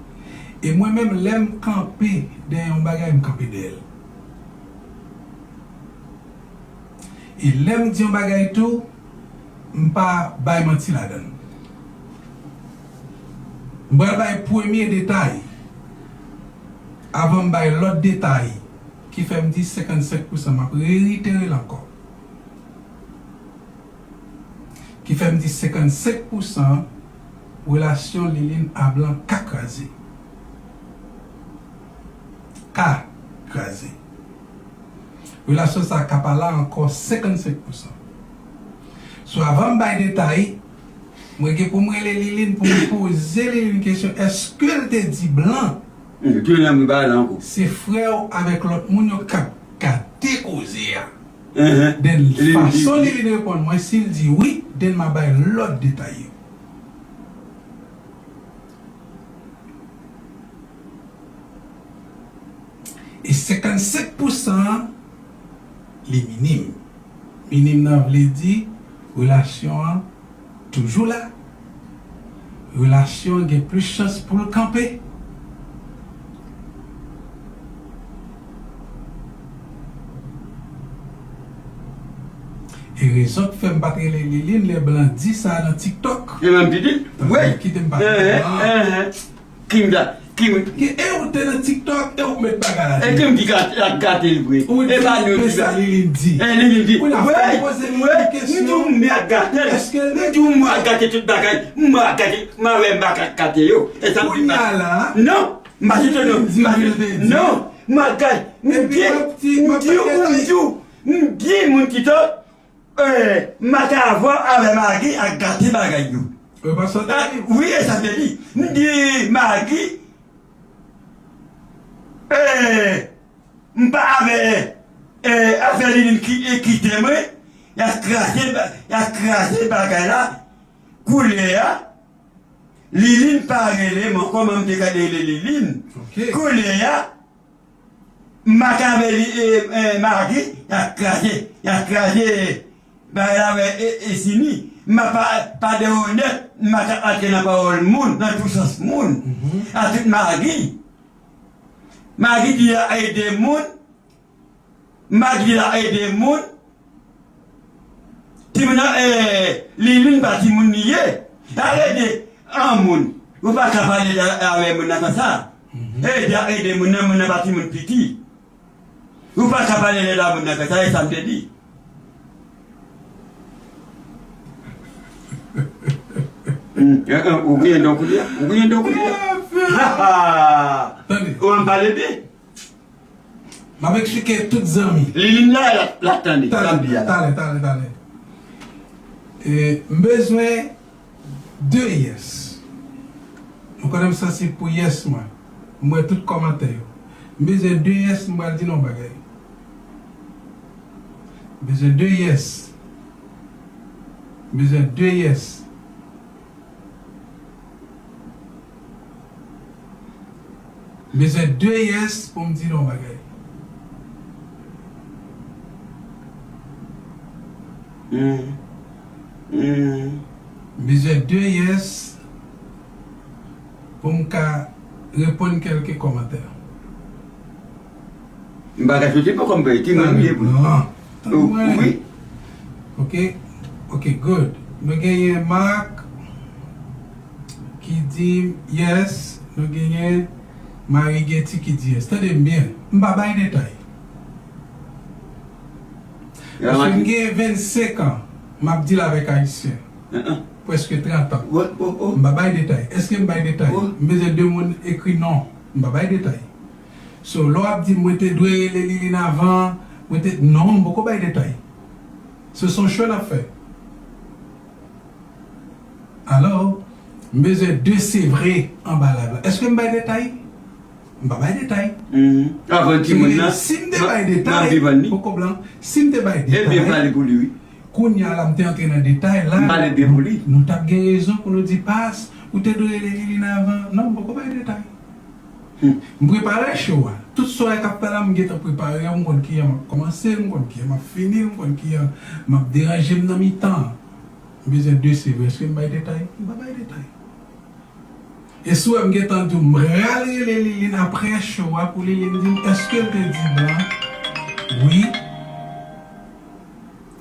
E mwen menm, lè m kanpe dèyè yon bagay, m kanpe dèyè l. E lè m di yon bagay tou, m pa bay manti ladan l. M pral bay premye detay avan m bay lòt detay ki fè m di senkannsenk pousan. M ap reitere l ankò. Ki fè m di senkannsenk pousan relasyon Liline a blan ka kraze. Ka kraze. Relasyon sa a ka pa la ankò senkannsenk pousan. So, avan m bay detay, mwen gen pou m rele Liline pou m poze Liline kesyon, èske l te di blan se frè w avèk lòt moun yo k ap gate koze a? Den fason Liline reponn mwen, si l di wi, den m a bay lòt detay yo. E senkannsenk pousan an, li minim. Minim nan vle di relasyon an toujou la. Relasyon an gen plis chans pou l kanpe. E rezon k fè m pa t rele Liline lè blan di sa nan TikTok. E menm pitit? Wi. Kite m pale. Kim da, kim. E ou te nan TikTok, e ou met bagay la. E kim ki ap gate l vre? E pa nou ki sa Liline di. E Liline di. Wi, wi. M di w m ap gate l. M di w m ap gate tout bagay. M ap gate, m a wè m pa ka gate yo. E sa m di la. Non, m pa site non. Non, m ap gate. M di, m di w, m di w, m di moun ki to. Eh, m pa ka avè w avè magi ak gate bagay yo. Wi, e sa m te di. M di magi, eh, m pa avè, eh, afè li vin ki, eh, kite mwen, y a kraze, y a kraze bagay la, koulye a, Lilin pa rele m ankò, kòman m te ka rele Lilin? Kounye a, Makaveli, e, e, Magi, y ap kraze, y ap kraze bagay la, wè, e, e, Sini. M pa, pa de onèt, m pa ka antre nan pawòl moun, nan tou sans moun. A tout Magi. Magi di l ap ede moun, Magi la ede moun. Timoun nan, eh, Lilin pa timoun li ye. L ap ede an moun. Ou pa ka pale la, avè moun nan konsa. Ede, ede moun nan, moun nan pa timoun piti. Ou pa ka pale lè la moun nan konsa, e sa m te di. Hmm, eh, eh, ou gen don kounye a? Ou gen don kounye a? Ha, ha! Ou an pale byen? M ap eksplike tout zanmi. Lilin la, l ap, l ap tande sa m di a la. Talè, talè, talè. E, m bezwen de yes. Nou konnen m sansib pou yes mwen. M wè tout kòmantè yo. M bezwen de yes, m pral di nou yon bagay. M bezwen de yes. M bezwen de yes. M bezwen de yes pou m di nou yon bagay. Hmm. Hmm. M bezwen de yes pou m ka reponn kèlke kòmantè. M pa ka soti poko m peye ti mwen m ye pou li. Non. Tann mwen. Wi. Ok. Ok, good. Nou genyen Mark ki di yes. Nou genyen Marie Getty ki di yes. Tande m byen. M pa bay detay. Paske m gen vennsenk an, m ap deal avèk Ayisyen. Prèske trant an. M pa bay detay. Èske m bay detay? M bezwen de moun ekri non. M pa bay detay. So, lè w ap di m, mwen te dwe rele Lilin avan, mwen te, non, m poko bay detay. So, se yon cho n ap fè. Alò, m bezwen de se vre anba live la. Èske m bay detay? M pa bay detay. Avan timoun nan, si m te bay detay, poko blan, si m te bay detay, ebyen, pale pou li, wi. Kounye a la, m te antre nan detay la, m pale byen pou li. Nou t ap gen rezon pou nou di, Pas, ou te dwe rele Lilin avan. Non, m poko bay detay. Hmm. M prepare show a. Tout swarè k ap fè la, m gentan prepare yo, m konn kijan m ap kòmanse, m konn kijan m ap fini, m konn kijan m ap deranje m nan mitan an. M bezwen de se vre, èske m bay detay? M pa bay detay. E si w wè m gentan di w, m pral rele Lilin apre show a pou Lilin di m, èske l te di blan? Wi.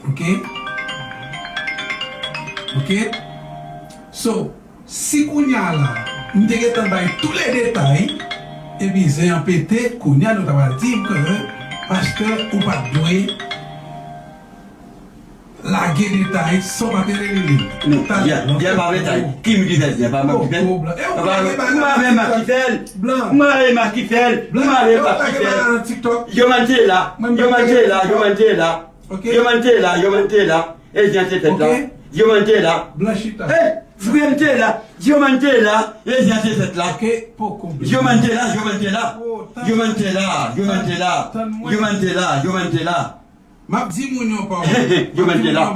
Ok? Ok? So, si kounye a la, m te gentan bay tout le detay, epi zen an pete, kounye a nou ta pral di m ke, pastè, ou pa t dwe lage detay san w pa te rele li. Non, talè, Zen, Zen pa detay. Ki m ki fè Zen? Pa mwen ki fè l? Poko blan. E ou pa gen bagay nan TikTok. M avè Mak ki fè l. Blan. M avè Mak ki fè l. M avè Mak ki fè l. Yo man te la. Yo man te la. Yo man te la. Ok. Yo man te la. Yo man te la. E Zen te fèt la. Ok. Yo man te la. Blan chita. Hey, frè m te la. Yo man te la. E Zen te fèt la. Ok, poko blan. Yo man te la. Yo man te la. Yo man te la. Yo man te la. Yo man te la. Yo man te la. M ap di moun yo pa wè. Yo man te la.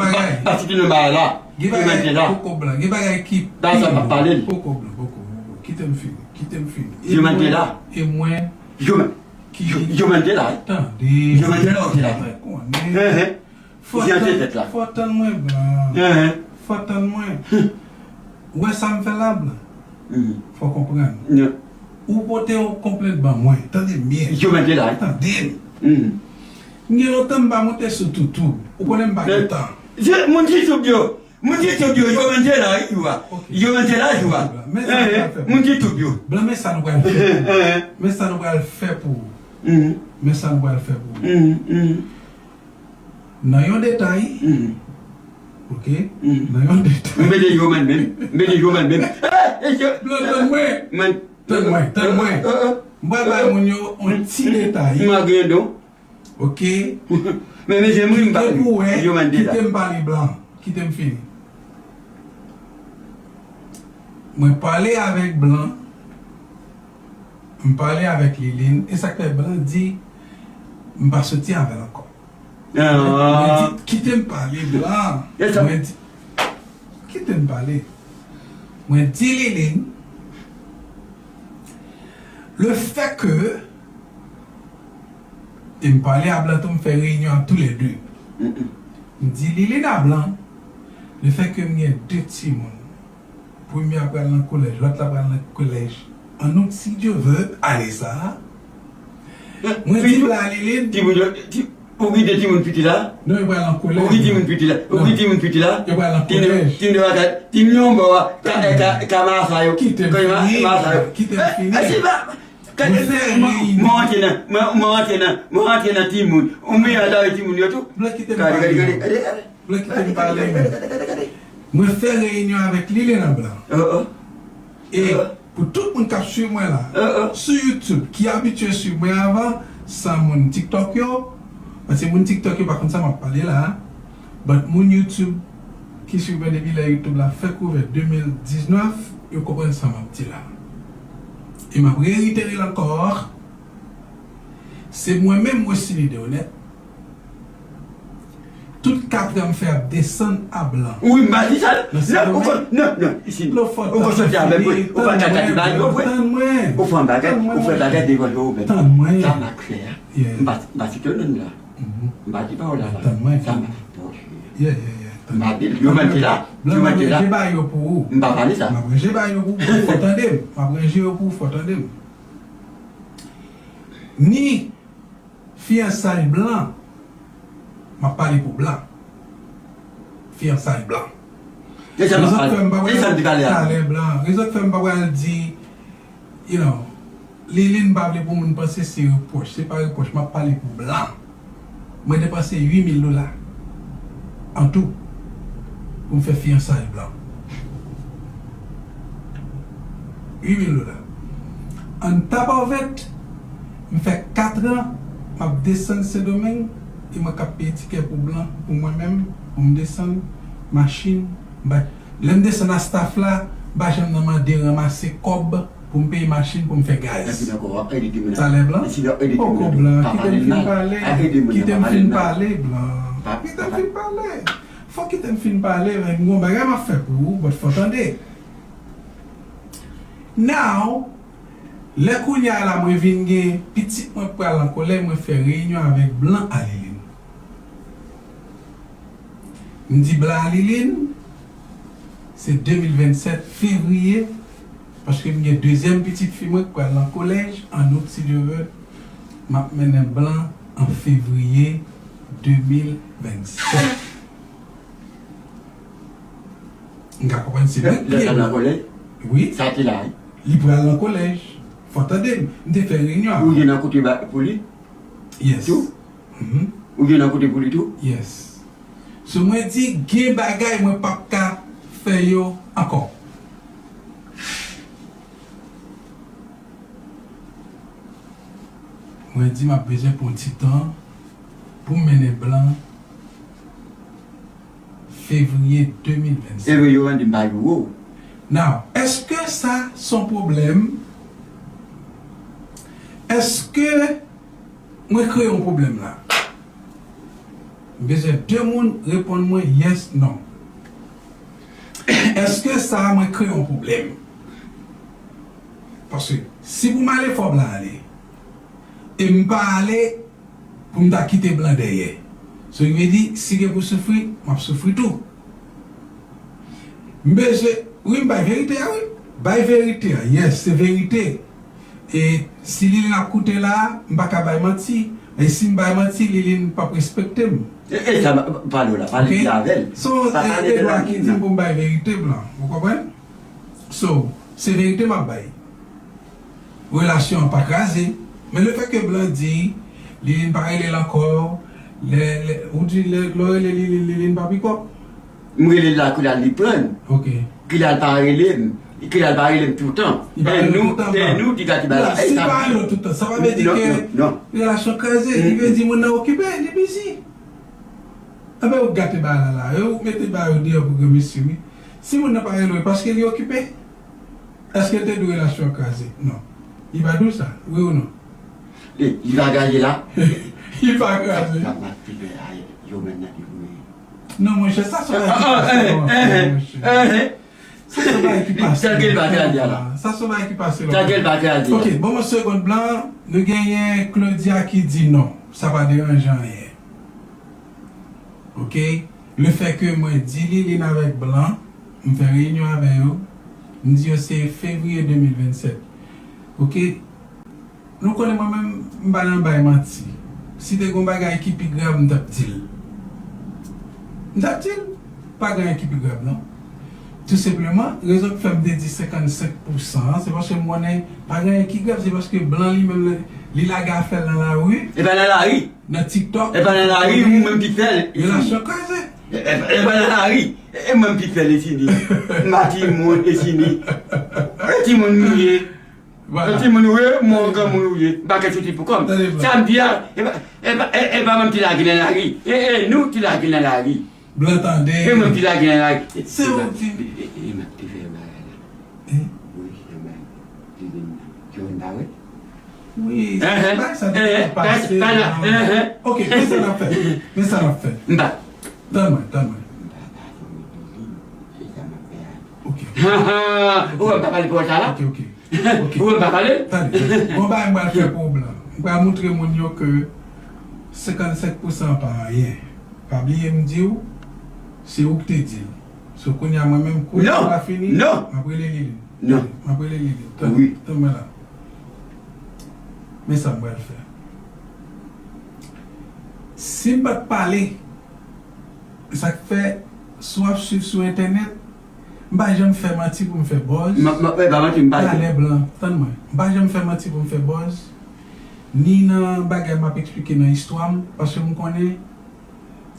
Pa site non bagay la. Yo man te la. Poko blan. Gen bagay ki pi. Poko blan, poko, poko. Kite m fini. Kite m fini. Yo man te la. E mwen, e mwen. Yo man, yo man te la. Tande. Yo man te la, ou te la. Mwen konnen. Fò tann, fò tann mwen, blan. Fò tann mwen. Ou wè sa m fè la, blan? Fò w konprann. Ou pote yon konplent ban mwen. Tande m byen. Yo man te la. Tande m. M gen lontan m pa monte sou toutou. Ou konnen m pa gen tan. Moun ki sou byo. Moun ki te di yo, yo man te la, wi, yo a. Ok. Yo man te la, yo a. Blan, men sa nou pral fè pou ou. Moun ki te di yo. Blan, men sa nou pral fè. Men sa nou pral fè pou ou. Men sa nou pral fè pou ou. Nan yon detay. Ok? Nan yon detay. M mete yo man menm. M mete yo man menm. Blan, tann mwen. Tann mwen, tann mwen. M pral bay moun yo yon ti detay. M a gen don. Ok? Men, men, jan mwen m pale, yo man te la. Kite m pale, blan. Kite m fini. Mwen pale avèk blan. M pale avèk Lilin. E sa k fè blan di, m pa soti avè l ankò. Mwen di, kite m pale, blan. Mwen di, kite m pale. Mwen di Liline, le fait que, e m pale a Blan tou, m fè reyinyon a toulède. M di Liline a Blan, le fait que m gen de timoun, premye a pral nan kolèj, lòt la pral nan kolèj an out, si Dye vle, ane sa a. Mwen di Blan a Liline, timoun yo, ti- Ou kite timoun piti la? Non, yo pral nan kolèj. Ou kite timoun piti la? Ou kite timoun piti la? Yo pral nan kolèj. Timoun yo pa ka, timoun yo anba a, ka, ka, ka masa yo. Kite m fini. Masa yo. Kite m fini. Mwen fè reyinyon. Mwen rantre nan, mwen, mwen rantre nan, mwen rantre nan timoun. Ou meyè atake timoun yo tou. Blan, kite m pale. Gade, gade, gade, gade. Blan, kite m pale, men. Mwen fè reyinyon avèk Liline a Blan. Oh, oh. E pou tout moun k ap swiv mwen la, sou YouTube, ki abitye swiv mwen avan, san moun TikTok yo, paske moun TikTok yo pa konn sa m ap pale la, but moun YouTube ki swiv mwen depi lè YouTube la fèk ouvè de mil diznèf, yo konprann sa m ap di la. E m ap reyitere l ankò, se mwen menm, Wesily Deronette, tout katran m fè ap desann a Blan. Wi, m pa di sa. Non, ou kon, non, non, isi. Ou kon soti avèk mwen. Ou pa ka gade bagay yo vre. Ou fè yon bagay, ou fè bagay devan yo, men. Tann mwen. Sa m ap fè a. M pa, m pa site non la. M pa di pawòl la. Tann mwen. Sa m ap fè. M pa di l, yo mete la, yo mete la. M pa pale sa. M ap ranje bagay yo pou ou, fò tande m. M ap ranje yo pou ou, fò tande m. Ni fiyansay Blan, m ap pale pou Blan. Fiyansay Blan. Rezon k fè m pa pral talè Blan. Rezon k fè m pa pral di, you know, Liline pa vle pou moun panse se repwòch. Se pa repwòch, m ap pale pou Blan. Mwen depanse uit mil dola an tou pou m fè fiyansay Blan. Uit mil dola. On top of it, m fè katran m ap desann Sendomeng e mwen k ap peye tikè pou Blan, pou mwen menm, pou m desann, machin, m pa, lè m desann a staff la, m pa janm nan mande ranmase kòb pou m peye machin pou m fè gaz. Epi ankò, w ap ede timoun nan. Talè Blan. Isi w ap ede timoun nan tou. Poko Blan, kite m fin pale. Kite m fin pale, Blan. Kite m fin pale. Fò kite m fin pale, men m gon bagay m ap fè pou ou, but fò tande. Now, lè kounye a la mwen vin gen pitit mwen pral nan kolèj, mwen fè reyinyon avèk Blan a Liline. M di Blan a Liline, se de mil vennsèt, fevriye, paske m gen dezyèm pitit fi mwen k pral nan kolèj, an out, si Dye vle, m ap mennen Blan an fevriye de mil vennsèt. M ka konprann se mwen ki pye Blan. Wi. Sa ki la, wi. Li pral nan kolèj. Fò tande m. M te fè reyinyon avè l. Ou gen nan kote pou li? Yes. Tou? Ou gen nan kote pou li tou? Yes. So mwen di, gen bagay mwen p ap ka fè yo ankò. Mwen di m ap bezwen pran ti tan pou m mennen Blan fevriye de mil vennsenk. Fevriye yo mande m pa jwe. Now, èske sa se yon pwoblèm? Èske mwen kreye yon pwoblèm la? M bezwen de moun reponn mwen yes, non. Èske sa mwen kreye yon pwoblèm? Paske si pou m ale, fò Blan ale. E m pa ale pou m ta kite Blan dèyè. So, ki vle di, si gen pou soufri, m ap soufri tou. M bezwen, wi, m bay verite a, wi. Bay verite a, yes, se verite. E si Liline ap koute la, m pa ka bay manti. E si m bay manti, Liline p ap respekte m. E, e sa, pale w la, pale avè l. So, e, e Edouard ki di m pou m bay verite, Blan. Ou konprann? So, se verite m ap bay. Relasyon an pa kraze. Men le fè ke Blan di, Liline pa rele l ankò, lè, lè, ou di lè, lè w rele Liline, Liline pa pikòp. M rele l la, kounye a li pran. Ok. Kounye a l pa rele m. Kounye a l pa rele m toutan. Li pa rele w toutan, Blan. E nou, e nou ki gate bagay la. Si l pa rele w toutan, sa pa vle di ke relasyon kraze. Li vle di moun nan okipe, li bizi. Enben, ou gate bagay la la. Ou mete bagay yo deyò pou granmesi, wi. Si moun nan pa rele w, e paske li okipe? Èske l te di w relasyon an kraze? Non. Li pa di w sa, wi ou non? Li, li pa kraze la? Li pa kraze. Sa, sa, sa, yo menm nan li, wi. Non, monchè, sa se yon bagay ki pase, monchè. Sa se bagay ki pase. Sa ke l pa ka di a la. Sa se bagay ki pase. Sa ke l pa ka di a. Ok, bon, mwen segonn blan, nou genyen Claudia ki di non, sa pa deranje anyen. Ok? Le fè ke mwen di Liline avèk blan, m fè reyinyon avè yo, m di yo se fevriye de mil vennsèt. Ok? Nou konnen mwen menm, m pa nan bay manti. Si te gon bagay ki pi grav, m t ap di l. M t ap di l. Pa gen anyen ki pi grav, non. Tou senpleman, rezon ki fè m te di senkannsenk pousan an, se paske m konnen pa gen anyen ki grav, se paske blan li menm, li, li lage afè l nan lari. E pa nan lari. Nan TikTok. E pa nan lari, ou menm ki fè l. Relasyon kraze. E, e, e pa nan lari. E mwen ki fè l, e fini. M pa timoun, e fini. E timoun m ye. Vwala. Yon timoun ou ye, mwen yon granmoun ou ye. M pa ka soti pou kò m. Tande, blan. Sa m di a, e pa, e pa, e, e pa mwen ki lage nan lari. E, e nou ki lage nan lari. Blan tande. E mwen ki lage nan lari. Se ou ki. E, e, e mwen ki fè bagay la. Hein? Wi, se bagay. Ki vin, ki vin bare. Wi, bagay sa te pase. Ok, men sa n ap fè. Men sa n ap fè. M pa. Tann mwen, tann mwen. M pa ka fè mwen toujou. Se sa m ap fè a. Ok. Ou wè m pa pale pou sa la? Ok, ok. Ok. Ou wè m pa pale? Tande, tande. Bon, bagay m pral fè pou ou blan. M pral montre moun yo ke senkannsenk pousan pa anyen. Pa bliye m di w, se ou k te di l. So, kounye a, mwen menm, kou la fini, non, m ap rele Liline. Non. M ap rele Liline. Tann, wi, tann mwen la. Men sa m pral fè. Si m pa t pale, sa k fè, si w ap swiv sou entènèt, m pa janm fè manti pou m fè buzz. M, m, e pa manti, m pa fè. Talè blan, tann mwen. M pa janm fè manti pou m fè buzz, ni nan bagay m ap eksplike nan istwa m, paske m konnen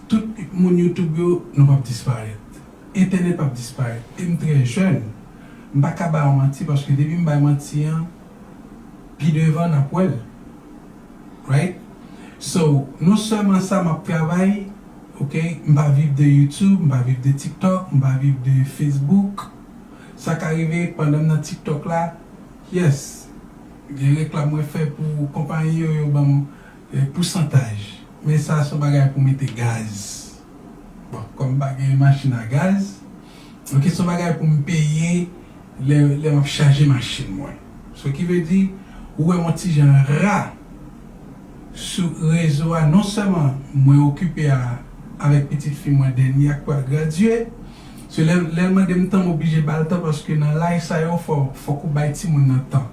tout moun YouTube yo, nou p ap disparèt. Entènèt p ap disparèt. E m trè jèn. M pa ka ba w manti, paske depi m bay manti an, pi devan n ap wè l. Right? So, non sèlman sa, m ap travay, ok, m pa viv de YouTube, m pa viv de TikTok, m pa viv de Facebook. Sa ka rive pandan m nan TikTok la, yes, gen reklam mwen fè pou konpayi yo, yo ban m, eh, pousantaj. Men sa se yon bagay pou mete gaz. Bon, kòm m pa gen machin a gaz, ok, se yon bagay pou m peye lè, lè m ap chaje machin mwen. So ki vle di, ou wè m yon ti jan ra sou rezo a, non sèlman mwen okipe a, avèk pitit fi mwen Denia k pral gradye. So lè, lè l mande m tan, m oblije ba l tan, paske nan live sa yo, fò, fòk ou bay timoun nan tan.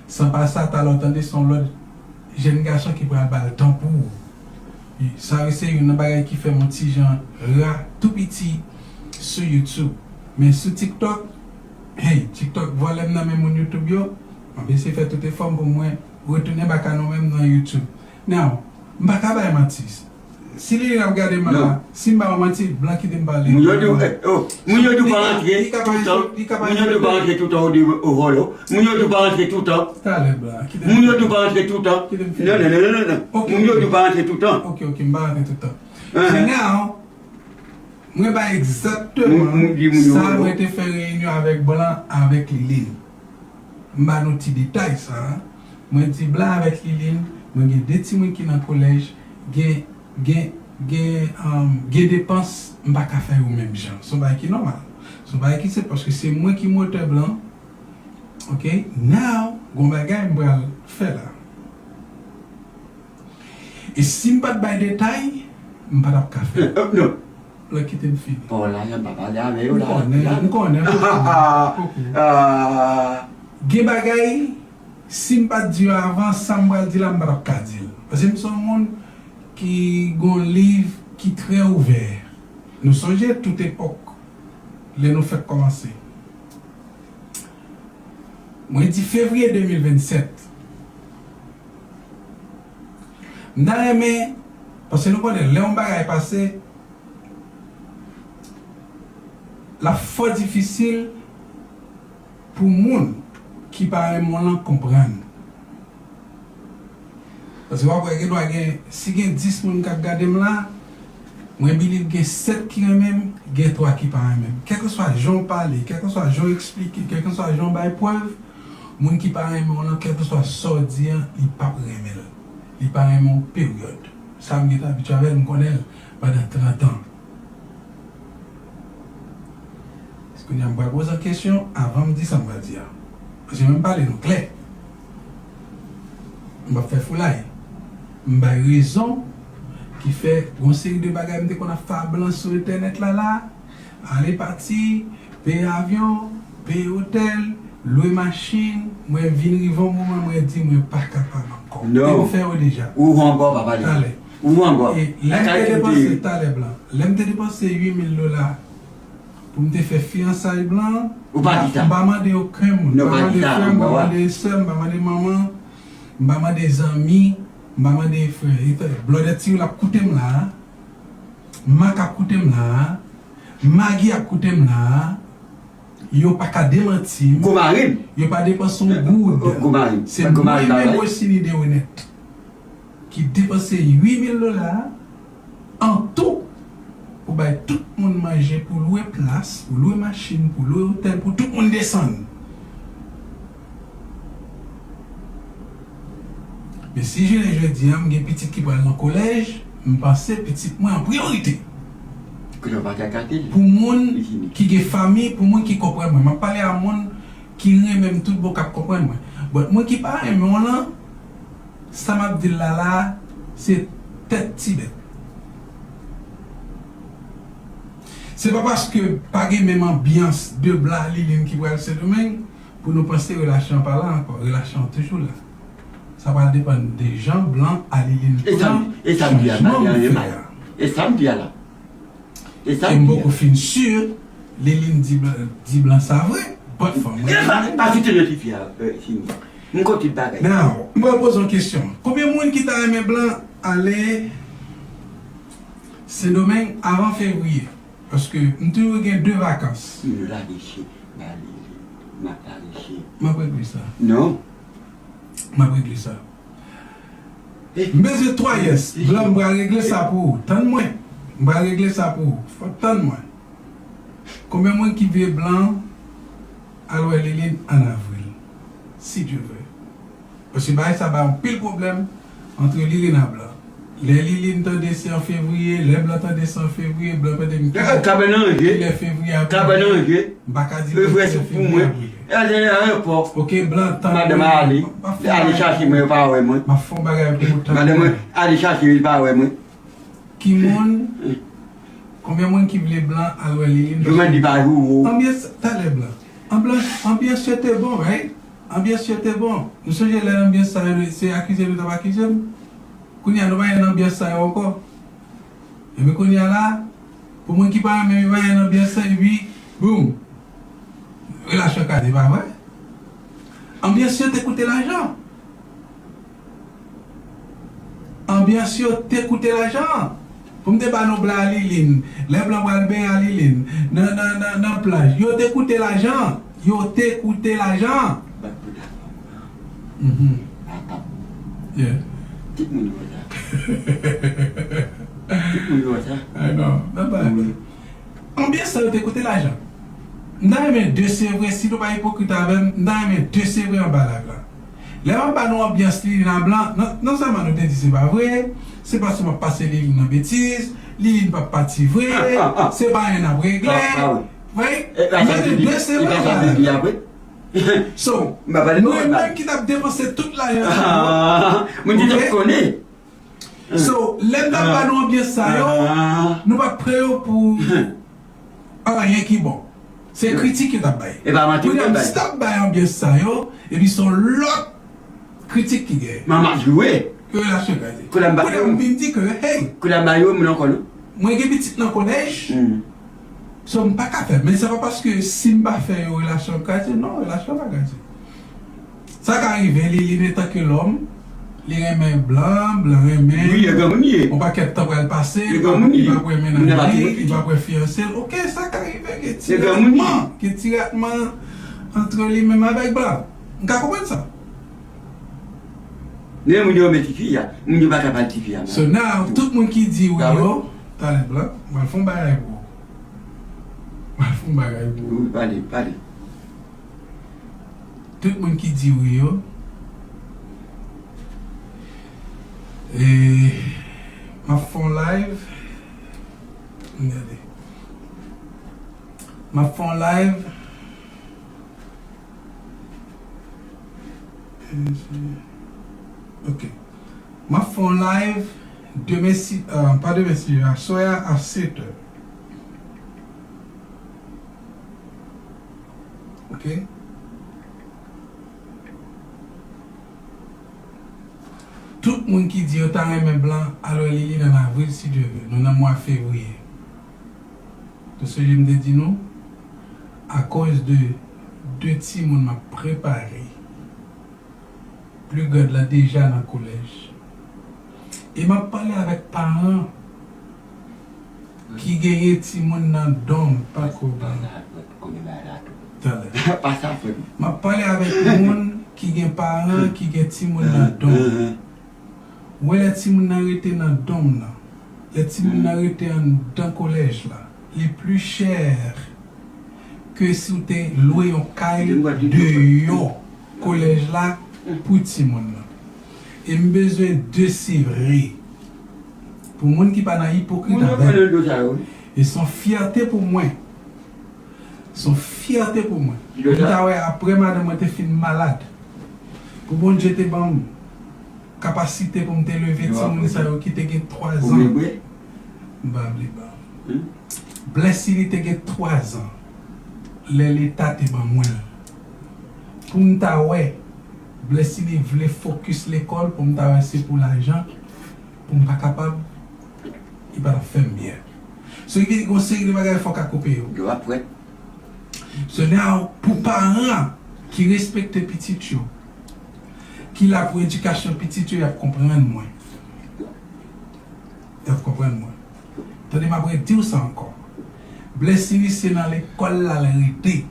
San pa sa, talè w tande se yon lòt jèn gason ki pral ba l tan pou ou. Sa yo se youn nan bagay ki fè m yon ti jan ra tou piti sou YouTube. Men sou TikTok, hey, TikTok vòlè m nan men moun YouTube yo, m ap eseye fè tout efò m pou mwen retounen baka nou menm nan YouTube. Now, m pa ka bay manti. Si li ap gade m la, si m ba w manti, blan kite m pale. Moun yo di w, eh, oh, moun yo di w pa rantre toutan. Moun yo di w pa rantre toutan, ou di w vòlò. Moun yo di w pa rantre toutan. Talè blan, kite m. Moun yo di w pa rantre toutan. Kite m fini. Non, non, non, non, non, non. Ok, ok. Moun yo di w pa rantre toutan. Ok, ok, m pa rantre toutan. So now, mwen bay egzakteman sa mwen te fè reyinyon avèk blan, avèk Liline. M ba nou ti detay sa a. Mwen di blan avèk Liline, mwen gen de timoun ki nan kolèj, gen, gen, gen, um, gen depans, m pa ka fè yo menm jan. Se yon bagay ki nòmal. Se yon bagay ki senp, paske se mwen ki motè blan. Ok? Now, gon bagay m pral fè la. E si m pa t bay detay, m pa t ap ka fè. Eh, eh, non. Lè kite m fini. Bon, la, m pa pale avè yo la. M konnen, m konnen, m konnen. Ah. Gen bagay, si m pa t di yo avan, sa m pral di la, m pa t ap ka di l. Paske m se yon moun ki gon liv ki trè ouvè. Nou sonje tout epòk, lè nou fèk kòmanse. Mwen di fevriye de mil vennsèt. M ta renmen, paske nou konnen, lè yon bagay pase, l ap fò difisil pou moun ki pa renmen w lan konprann. Paske w ap wè gen dwa gen, si gen dis moun k ap gade m la, mwen believe gen sèt ki renmen m, gen twa ki pa renmen m. Kèlkeswa jan w pale, kèlkeswa jan w eksplike, kèlkeswa jan w bay prèv, moun ki pa renmen w lan, kèlkeswa sa w di an, li p ap renmen l. Li pa renmen w, peryòd. Sa m gentan abitye avè l, m konnen l pandan trant an. Kounye a, m pral poze w kesyon avan m di sa m pral di a. Paske mwen m pale nou klè. M p ap fè foulay. M bay rezon ki fè yon seri de bagay m te konn ap fè a blan sou entènèt la la, ale pati, peye avyon, peye otèl, lwe machin, mwen vin rive yon moman mwen di mwen pa kapab ankò. Non. E m fè yo deja. Ou ankò, papa. Talè. Ou ankò. E lè m te depanse, talè blan, lè m te depanse uit mil dola pou m te fè fiyansay blan, ou pa di sa. M pa mande okenn moun. Non, m pa mande frè m, m pa mande sè m, m pa mande manman, m pa mande zanmi, m pa mande frè. Blòdè Ti Woul ap koute m la a. Mak ap koute m la a. Magi ap koute m la a. Yo pa ka demanti m. Gwo mari m. Yo pa depanse yon goud. Gwo mari m. Se mwen menm Wesiny Derenette ki depanse uit mil dola an tou pou bay tout moun manje, pou lwe plas, pou lwe machin, pou lwe otèl, pou tout moun desann. Men si jounen jodi a m gen pitit ki pral nan kolèj, m panse pitit mwen an priyorite. Pou moun ki gen fanmi, pou moun ki konprann mwen. M ap pale a moun ki renmen m tout bon k ap konprann mwen. But moun ki pa renmen w lan, sa m ap di l la la, se tèt ti bèt. Se pa paske pa gen menm anbyans de blan a Liline ki pral Sendomeng pou nou panse relasyon an pa la ankò. Relasyon an toujou la. Sa pral depann de jan blan a Liline pran chanjman m fè a. E sa m di a la. E m poko fin si Liline di blan, di blan sa vre. But fò mwen. E pa, pa site non ti fi a, Sini. M konn tout bagay. Now, m pral poze yon kesyon. Konbyen moun ki ta renmen blan ale Sendomeng avan fevriye? Paske m toujou gen de vakans. M lage che, m ap lage che. M ap regle sa. Non. M ap regle sa. M bezwen twa yes. Blan, m pral regle sa pou ou. Tann mwen. M pral regle sa pou ou. Fò tann mwen. Konbyen moun ki vle blan al wè Liline an avril? Si Dye vle. Paske bagay sa bay anpil pwoblèm antre Liline a blan. Lè Liline tande se an fevriye, lè blan tande se an fevriye, blan tande m kilè fevriye ap rive. M pa ka di nou kilè fevriye ap rive. Oke, blan, tann mwen. Madanm ale, ale chache mwen, yo pa wè mwen. M ap fè yon bagay pou ou, tann mwen. Madanm mwen, ale chache yo, yo pa wè mwen. Ki moun? Konbyen moun ki vle blan al wè Liline? Yo mande pa ou. Anbyans, talè blan. Anbyans, anbyans yo te bon, right? Anbyans yo te bon. Nou sonje lè anbyans sa yo, se akize nou t ap akize m? Kounye a, nou pa gen anbyans sa yo ankò. Epi kounye a la, pou moun ki pa renmen yo pa gen anbyans sa, epi, boum! Relasyon kraze, pa vre? Anbyans yo te koute lajan. Anbyans yo te koute lajan. Pou m te ba nou blan a Liline, lè blan pral benyen a Liline, nan, nan, nan, nan plaj, yo te koute lajan. Yo te koute lajan. Bat pou ta fanm nan. Mhm. Atap. Yeah. Tout moun wè sa. Tout moun wè sa. I know. Nan bay. Wi. Anbyans sa yo te koute lajan. M ta renmen de se vre, si nou pa ipokrit avè m, m ta renmen de se vre anba live la. Lè m ap ba nou anbyans Liline a blan, non, non sèlman nou te di se pa vre, se paske m ap pase Liline nan betiz, Liline p ap pati vre, se pa anyen n ap regle. Vre? M ta renmen de se vre anba live la. So, mwen menm ki t ap depanse tout lajan sa yo, moun ki t ap konnen. So, lè m t ap ba nou anbyans sa yo, nou pa t pran yo pou anyen ki bon. Se kritik yo t ap bay. Kounye a m stop bay anbyans sa yo, epi se yon lòt kritik ki genyen. Men m ap jwe. Ke relasyon kraze. Kounye a m vin di ke, hey. Kounye a m ba yo moun ankò non. Mwen gen pitit nan kolèj. So, m pa ka fè. Men se pa paske si m pa fè yo, relasyon kraze. Non, relasyon pa kraze. Sa ka rive, li, li antanke lòm, li renmen blan, blan renmen l. Wi, e granmoun li ye. Yon pakèt tan pral pase, li p ap wè mennaj li, li p ap wè fiyanse l. Oke, sa ka rive, gen ti ratman, gen ti ratman antre li menm avèk blan. M ka konprann sa. Men moun yo renmen tifi a, moun yo pa ka ba l tifi a. So now, tout moun ki di wi yo, talè blan, m al fè yon bagay pou ou. M al fè yon bagay pou ou. Wi, pale, pale. Tout moun ki di wi yo. E, m ap fè yon live. Gade. M ap fè yon live. Ok. M ap fè yon live demen si, euh, pa demen si, aswè a a sèt è. Ok? Tout moun ki di yo ta renmen blan, al wè Liline an avril, si Dye vle. Nou nan mwa fevriye. Tout ce que je m te di nou, akoz de de timoun m ap prepare. Pli grand la deja nan kolèj. E m ap pale avèk paran ki genyen timoun nan dòm, pa ko blan. Talè. M ap pale avèk moun ki gen paran ki gen timoun nan dòm. Ou wè lè timoun nan rete nan dòm nan, lè timoun nan rete anndan kolèj la, li pli chè ke si w te lwe yon kay deyò kolèj la pou timoun nan. E m bezwen de se vre. Pou moun ki pa nan ipokrit avè m. E se yon fyète pou mwen. Se yon fyète pou mwen. Pou m ta wè apre madanm mwen te fin malad. Pou Bondye te ban m kapasite pou m te leve timoun sa yo ki te gen twa zan. M pa vle ba. Blessing te gen twa zan lè Leta te ban mwen l. Pou m ta wè Blessing vle fokis lekòl, pou m ta wè se pou lajan, pou m pa kapab, li pa t ap fè m byen. So, li gen yon seri de bagay fòk a koupe yo. Yo ap wè. So now, pou paran ki respekte pitit yo, ki la pou edikasyon pitit yo, y ap konprann mwen. Y ap konprann mwen. Tande, m ap redi w sa ankò. Blessing se nan lekòl la l rete.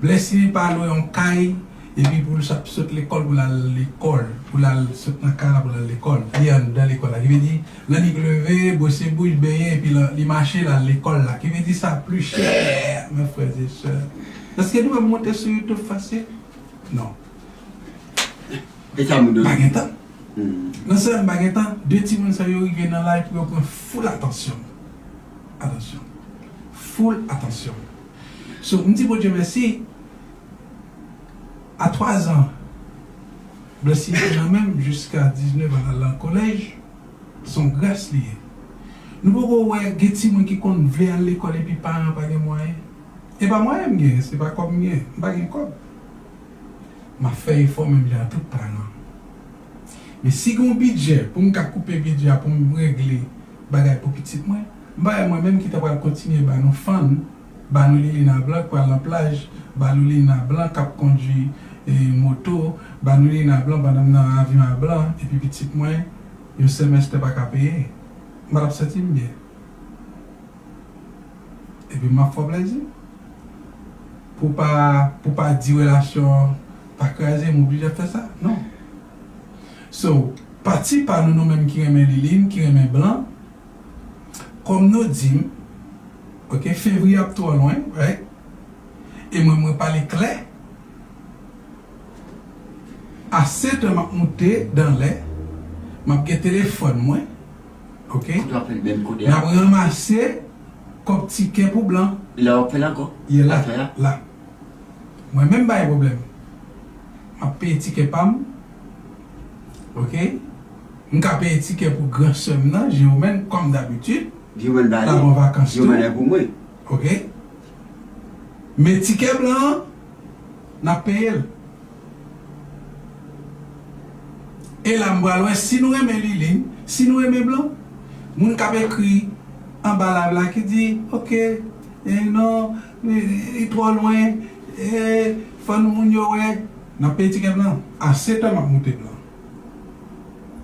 Blessing pa lwe yon kay, epi pou l sot, sot lekòl, pou l al lekòl, pou l al sot nan kay la, pou l al lekòl. Li anndan lekòl la. Ki vle di, lè nèg leve, bwose bouch, benyen, epi l, li mache, l al lekòl la. Ki vle di sa pli chè, mes frères et sœurs. Èske nou ap monte sou YouTube fasil? Non. E sa moun yo pa gen tan. Nan sa m pa gen tan, de timoun sa yo rive nan laj pou yo pran full atansyon. Atansyon. Full atansyon. So, m di Bondye mèsi, a twa zan, Blessing te nan men m jiska diznèf an, al nan kolèj, se yon gras li ye. Nou poko wè gen timoun ki konn vle al lekòl epi paran pa gen mwayen. E pa mwayen m gen, se pa kòb m gen, m pa gen kòb. M ap fè efò menm jan ak tout paran. Men si gen yon bidjè pou m ka koupe bidjè a pou m regle bagay pou pitit mwen, m pa wè mwen menm ki ta pral kontinye ba nou fann, ba nou Lilina blan k pral nan plaj, ba nou Lilina blan k ap kondui, e, moto, ba nou Lilina blan pandan m nan avyon a blan, epi pitit mwen, yon semester pa ka peye. M pa t ap santi m byen. Epi m ap fè w plezi. Pou pa, pou pa di relasyon an pa kraze, m oblije ap fè sa. Non. So, pati pa nou, nou menm ki renmen Liline, ki renmen blan, kòm nou di m, ok, fevriye ap twò lwen, right? E mwen, mwen pale klè. A sèt è m ap moute dan lè, m ap gen telefòn mwen, ok? Kote w ap fè l menm kote a? M ap ranmase kòb tikè pou blan. Lè w ap fè l ankò? Ye la, la. Mwen menm pa gen pwoblèm. M ap peye tikè pa m, ok? M ka peye tikè pou gran sè m nan, Germaine, kòm dabitid. Germaine ba li. L ap an vakans tou. Germaine pou mwen. Ok? Men tikè blan an, n ap peye l. E la m pral wè si nou renmen Liline, si nou renmen blan. Moun k ap ekri anba live la ki di, ok, e non, li, li twò lwen, e fò nou moun yo wè. N ap peye tikè blan. A sèt è m ap moute blan.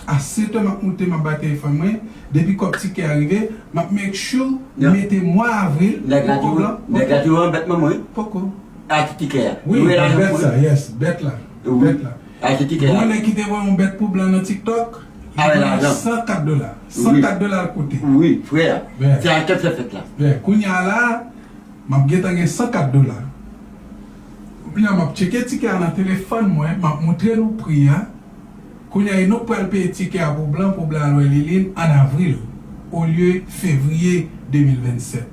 A sèt è m ap moute, m ap bay telefòn mwen. Depi kòb tikè a rive, m ap make sure m mete mwa avril pou kòb lan. Nèg la di w anbèt manman wi. Poko. Achte tikè a. Wi, bèt sa, yes, bèt la. Bèt la. Achte tikè a. Gon nèg ki te voye yon bèt pou blan nan TikTok, li vann san kat dola. San kat dola l koute. Wi, frè. Se achte fè fèt la. Kounye a la, m ap gentan gen san kat dola. Kounye a, m ap tcheke tikè a nan telefòn mwen, m ap montre nou pri a. Kounye a, e nou k pral peye tikè a pou blan, pou blan al wè Liline ann avril. olye fevriye de mil vennsèt.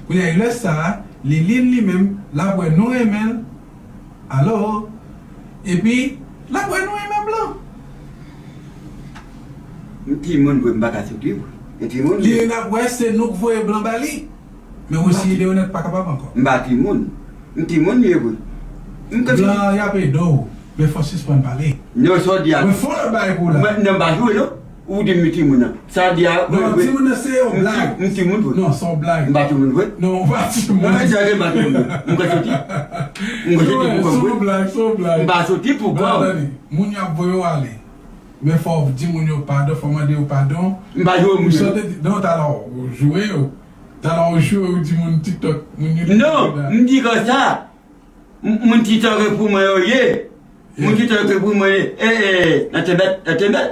Kounye a, lè sa a, Liline li menm, l ap wè nou renmen l, alo, epi, l ap wè nou renmen blan. M timoun vre, m pa ka soti vre. M timoun vre. Liline ap wè se nou k voye blan ba li. Men osi Leonette pa kapab ankò. M pa timoun. M timoun ye vre. M ka Blan y ap ede w, men fò w sispann pale. Non, sa w di a. Mwen fè w lòt bagay pou w la. Mwen, non, m pa jwe non. Ou di m timoun nan. Sa w di a. Non, timoun nan se yon blag. M timoun vre. Non, se yon blag. M pa timoun vre. Non, ou pa timoun. Mwen, jan m pa timoun. M ka soti. M ka soti pou kò m vre. Se yon blag, se yon blag. M pa soti pou kò m. Tande, moun y ap voye w ale. Men fò w di moun yo padon, fò w mande yo padon. M pa jwe moun yo. Ou sòti, non, talè w jwe yo. Talè w jwe, ou di moun TikTok, moun yo. Non, m di konsa. M- Moun TikTok e pou mwen yo ye. Moun TikTok e pou mwen ye. E, e, nan te bèt, nan te bèt.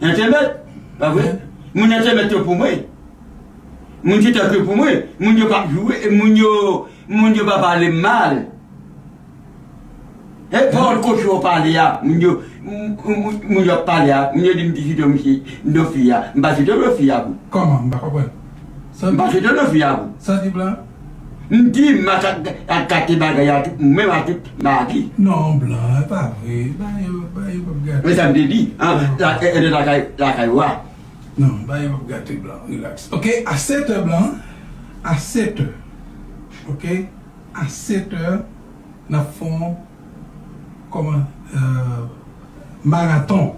Nan te bèt. Pa vre? Moun nan te bèt yo pou mwen. Moun TikTok yo pou mwen. Moun yo pa jwe, moun yo, moun yo pa pale m mal. E pawòl kochon w pale a, moun yo, moun yo ap pale a, moun yo di m di site yon misye, yon fi a. M pa site yon fi a pou. Kòman? M pa konprann. M pa site yon fi a pou. Sa di blan? M di m ak ak kate bagay a tout, menm a tout mari. Non, blan, e pa vre. Bagay yo, bagay yo p ap gate. Men sa m te di, an, lakay, lakay wa. Non, bagay yo p ap gate blan, relax. Ok, a sèt è blan, a sèt è. Ok, a sèt è. N ap fè yon kòman maraton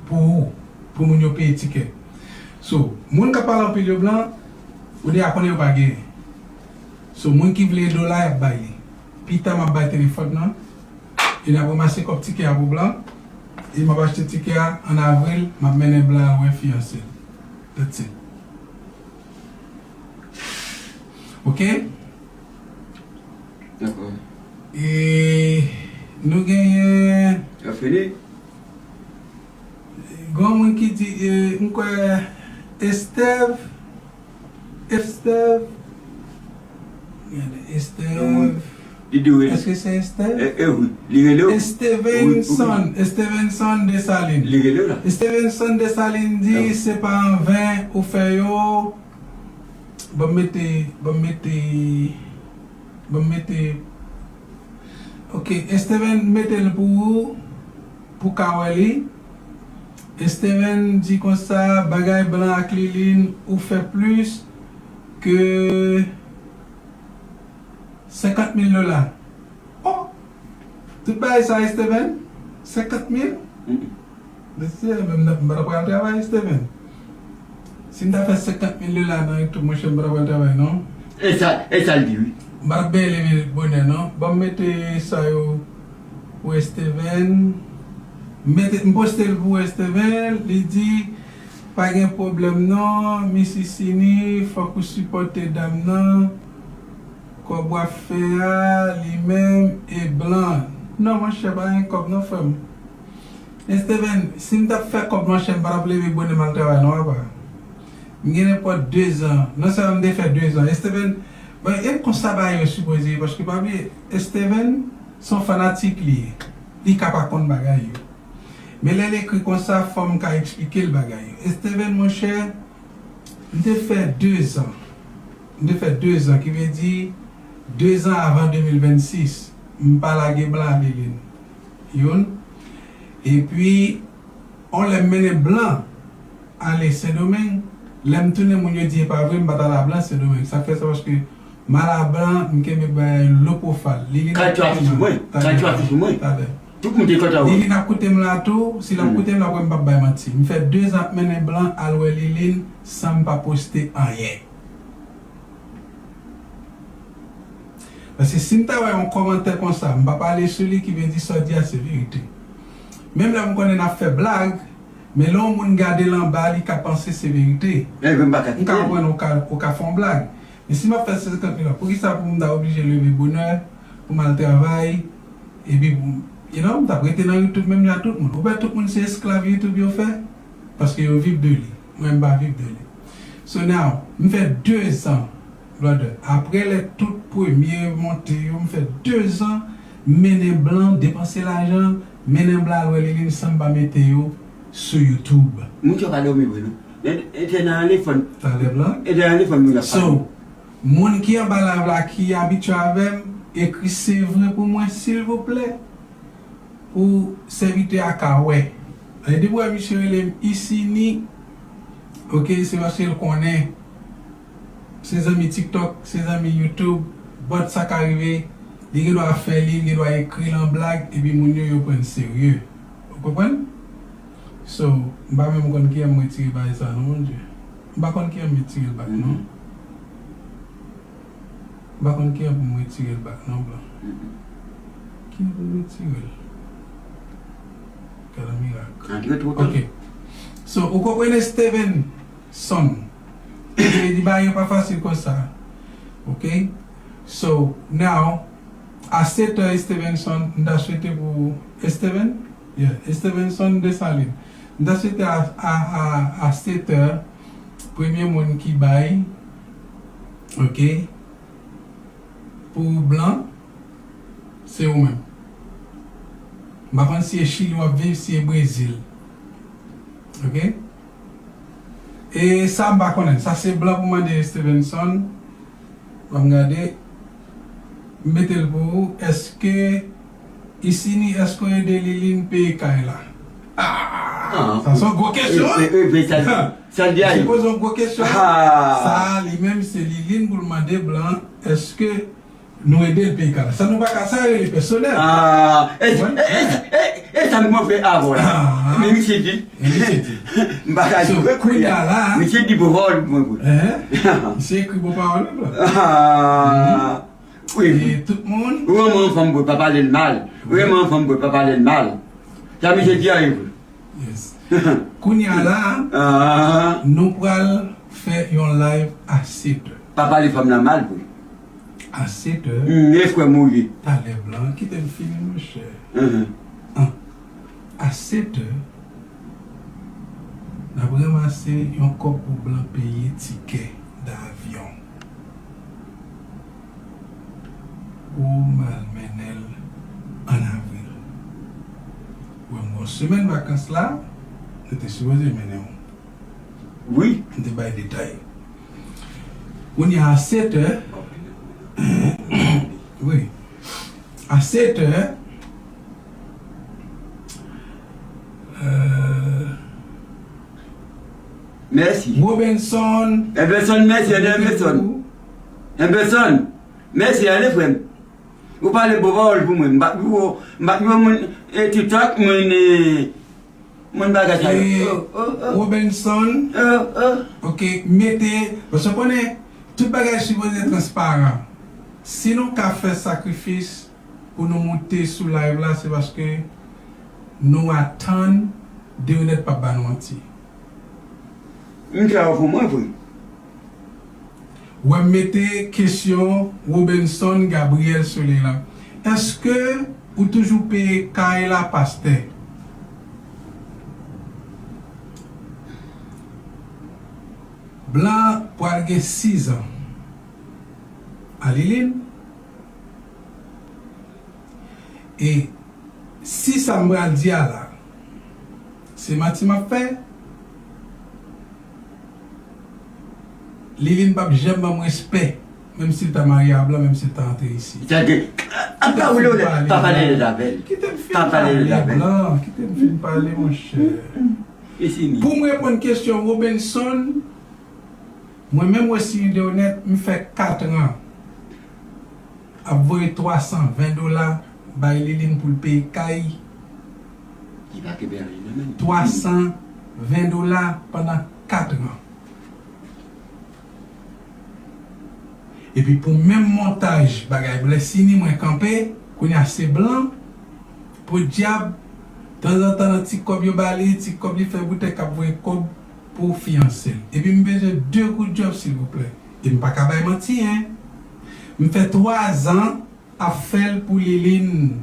pou ou, pou moun yo peye tikè. So, moun k ap pale anpil yo blan, ou deja konnen yo pa genyen. So, moun ki vle ede w la, y ap bay li. Pita m ap bay telefòn nan, e n ap ranmase kòb tikè a pou blan, e m ap achte tikè a an avril, m ap mennen blan al wè fiyanse l. That's it. Ok? Dakò. E nou genyen. Yo fini? Gen yon moun ki di, e, m kwè Estève, Estève, gade, Estève. Li dwe. Èske se Estève? E, e wi, li rele w. Estevenson, Estevenson Desalin. Li rele w la. Estevenson Desalin di, se pa anven ou fè yo. Ban m mete, ban m mete, ban m mete. Ok, Esteven mete l pou ou, pou ka wè li. Esteven di konsa, bagay blan ak Liline, ou fè plis ke senkant mil dola. Oh! Tout bagay sa, Esteven? Senkant mil? Mesye, menm nan, m pa t ap pral travay, Steven. Si m ta fè senkant mil dola nan YouTube, monchè, m pa t ap pral travay, non. E sa, e sa l di, wi. M pa t ap byen leve bonè, non. Ban m mete sa yo pou Esteven. M mete, m poste l pou Esteven. Li di, pa gen pwoblèm, non. Misisini, fòk ou sipòte dam nan. Kòb w ap fè a, li menm, e blan. Non, monchè, pa gen kòb, non, frè m. Esteven, si m t ap fè kòb monchè, m pa t ap leve bonè m al travay non, papa. M gen nenpòt dezan. Non sèlman m te fè dezan. Esteven, bon, e konsa bagay yo sipoze ye, paske pa bliye, Esteven se yon fanatik li ye. Li ka pa konn bagay yo. Men lè l ekri konsa, fò m ka eksplike l bagay yo. Esteven, monchè, m te fè dezan. M te fè dezan, ki vle di dezan avan de mil vennsis, m pa lage blan a Liline. Youn. Epi, yon lè m mennen blan ale Sendomeng, lè m tounen, moun yo di e pa vre, m pa t al a blan Sendomeng. Sa k fè sa, paske m al a blan, m kenbe bagay low profile. Liline ap koute m. Talè. Talè. Tout moun te kontan wè. Liline ap koute m la tou, si l ap koute m, l ap wè m p ap bay manti. M fè dezan ap mennen blan al wè Liline san m pa poste anyen. Paske si m ta wè yon kòmantè konsa, m p ap ale sou li, ki vle di sa w di a se verite. Menm lè m konnen n ap fè blag, men lè yon moun gade l anba, li ka panse se verite. M ka konprann ou ka, ou ka fè yon blag. Men si m ap fè senkant mil dola, poukisa pou m ta oblije leve bonè, pou m al travay, epi pou m, you know, m t ap rete nan YouTube menm jan ak tout moun. Ou wè tout moun se esklav YouTube yo fè, paske yo viv de li. Mwen, m pa viv de li. So now, m fè dezan, brother. Apre lè tout premye monte yo, m fè dezan, m mennen blan, depanse lajan, mennen blan al wè Liline san m pa mete yo sou YouTube. Moun yo pa dòmi vre non. Eternal elephant. Talè blan. Eternal elephant, moun ap pale. So, moun ki anba live la, ki abitye avè m, ekri "se vre" pou mwen, silvouplè. Pou sèvitè a ka wè. E depi w wè misye rele m Isini, oke, se paske l konnen se zanmi TikTok, se zanmi YouTube, but sa ka rive, li gen dwa fè li, li gen dwa ekri l an blag, epi moun yo, yo pran l serye. Ou konprann? So, m pa menm konn kiyè m retire bagay sa non, Bondye. M pa konn kiyè m retire l back non. M pa konn kiyè pou m retire l back non, blan. Kiyè pou m retire l? Gad yon mirak. Antre twoutan. Ok. So, ou konprann Stevenson? Li di bagay yo pa fasil konsa. Ok? So, now, a sèt è, Stevenson, m ta swete pou Steven? Yeah, Stevenson Desalin. M ta swete a, a, a, a sèt è, premye moun ki bay, ok, pou blan, se ou menm. M pa konn si e Chili w ap viv, si e Brezil. Ok? E sa m pa konnen. Sa se blan pou mande Stevenson. Ban m gade. M mete l pou ou. Èske Isini, èske w ede Liline peye kay la? Ah, sa se yon gwo kesyon. E, e, e, e, sa, sa l di a. Li poze yon gwo kesyon. Ah. Sa, li menm, se Liline pou l mande blan, èske nou ede l peye kay la? Sa nou pa ka, sa rele pèsonèl. Ah, e, e, e, e, e, sa nou fè avè w la. Ah. Men misye di. Men misye di. M pa ka jwe kounye a la. Misye di bon pawòl pou mwen, pou. Hein? Misye ekri bon pawòl, wi, blan. Ah. Wi. E tout moun. Ou renmen yon fanm, bro, pa pale l mal. Ou renmen yon fanm, bro, pa pale l mal. Sa misye di a, wi. Yes. Kounye a la, ah, nou pral fè yon live a sèt è. Pa pale fanm nan mal, bro. A sèt è. Hmm, e frè m ou ye. Talè blan, kite m fini, monchè. Mhm. An. A sèt è, n ap ranmase yon kòb pou blan peye tikè davyon pou m al mennen l ann avril. Wè, m gen yon semèn vakans la, nou te sipoze mennen w. Wi. M te bay detay. Kounye a, a sèt è, wi, a sèt è, euh, mèsi. Robinson. Ebenson, mèsi, Ebenson. Ebenson, mèsi, ale, frè m. Ou pale bon pawòl pou mwen. M pa, m pa, m pa, moun, e, TikTok, moun, e, moun bagay sa yo. E, oh, oh, oh. Robinson. Oh, oh. Ok, mete, paske w konnen, tout bagay sipoze transparan. Si nou ka fè sakrifis pou nou moute sou live la, se paske nou atann Derenet p ap ba nou manti. M fè w pou mwen, vre. Wè m mete kesyon Robinson Gabriel Soleil la. Èske ou toujou peye kay la, pastè? Blan pral gen sis an. A Liline? E si sa m pral di a la, se manti m ap fè, Liline p ap janm ban m respè, menm si l ta marye a blan, menm si l ta antre isi. Sa gen, ap pa woule woule, pa pale de l avè l. Kite m fin pale, blan, kite m fin pale, monchè. Pou m reponn kesyon Robinson, mwen menm, Wesley Derenet, m fè kat an ap voye twa san ven dola bay Liline pou l peye kay. Li pa kenbe anyen nan men l. Twa san ven dola pandan kat an. Epi pou menm montaj bagay Blessini, mwen kanpe, kounye a se blan, podyab, tanzantan nan ti kòb yo ba li, ti kòb li fè boutèk ap voye kòb pou fiyanse l. Epi m bezwen de goud djòb, silvouplè. E m pa ka bay manti, en. M fè twa zan ap fè l pou Liline.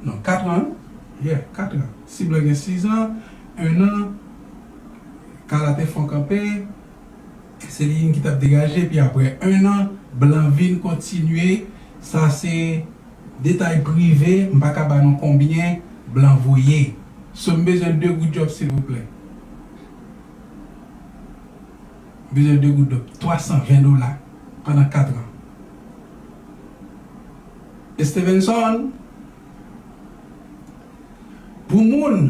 Non, kat an, wi. Yeah, kat an. Si blan gen sis an, en an, Kala te fè yon kanpe, se Liline ki t ap degaje, epi apre en an, blan vin kontinye. Sa se detay prive, m pa ka ba nou konbyen blan voye. So, m bezwen de goud djòb, silvouplè. Bezwen de goud dòb, twa san ven dola pandan kat an. Stevenson, pou moun,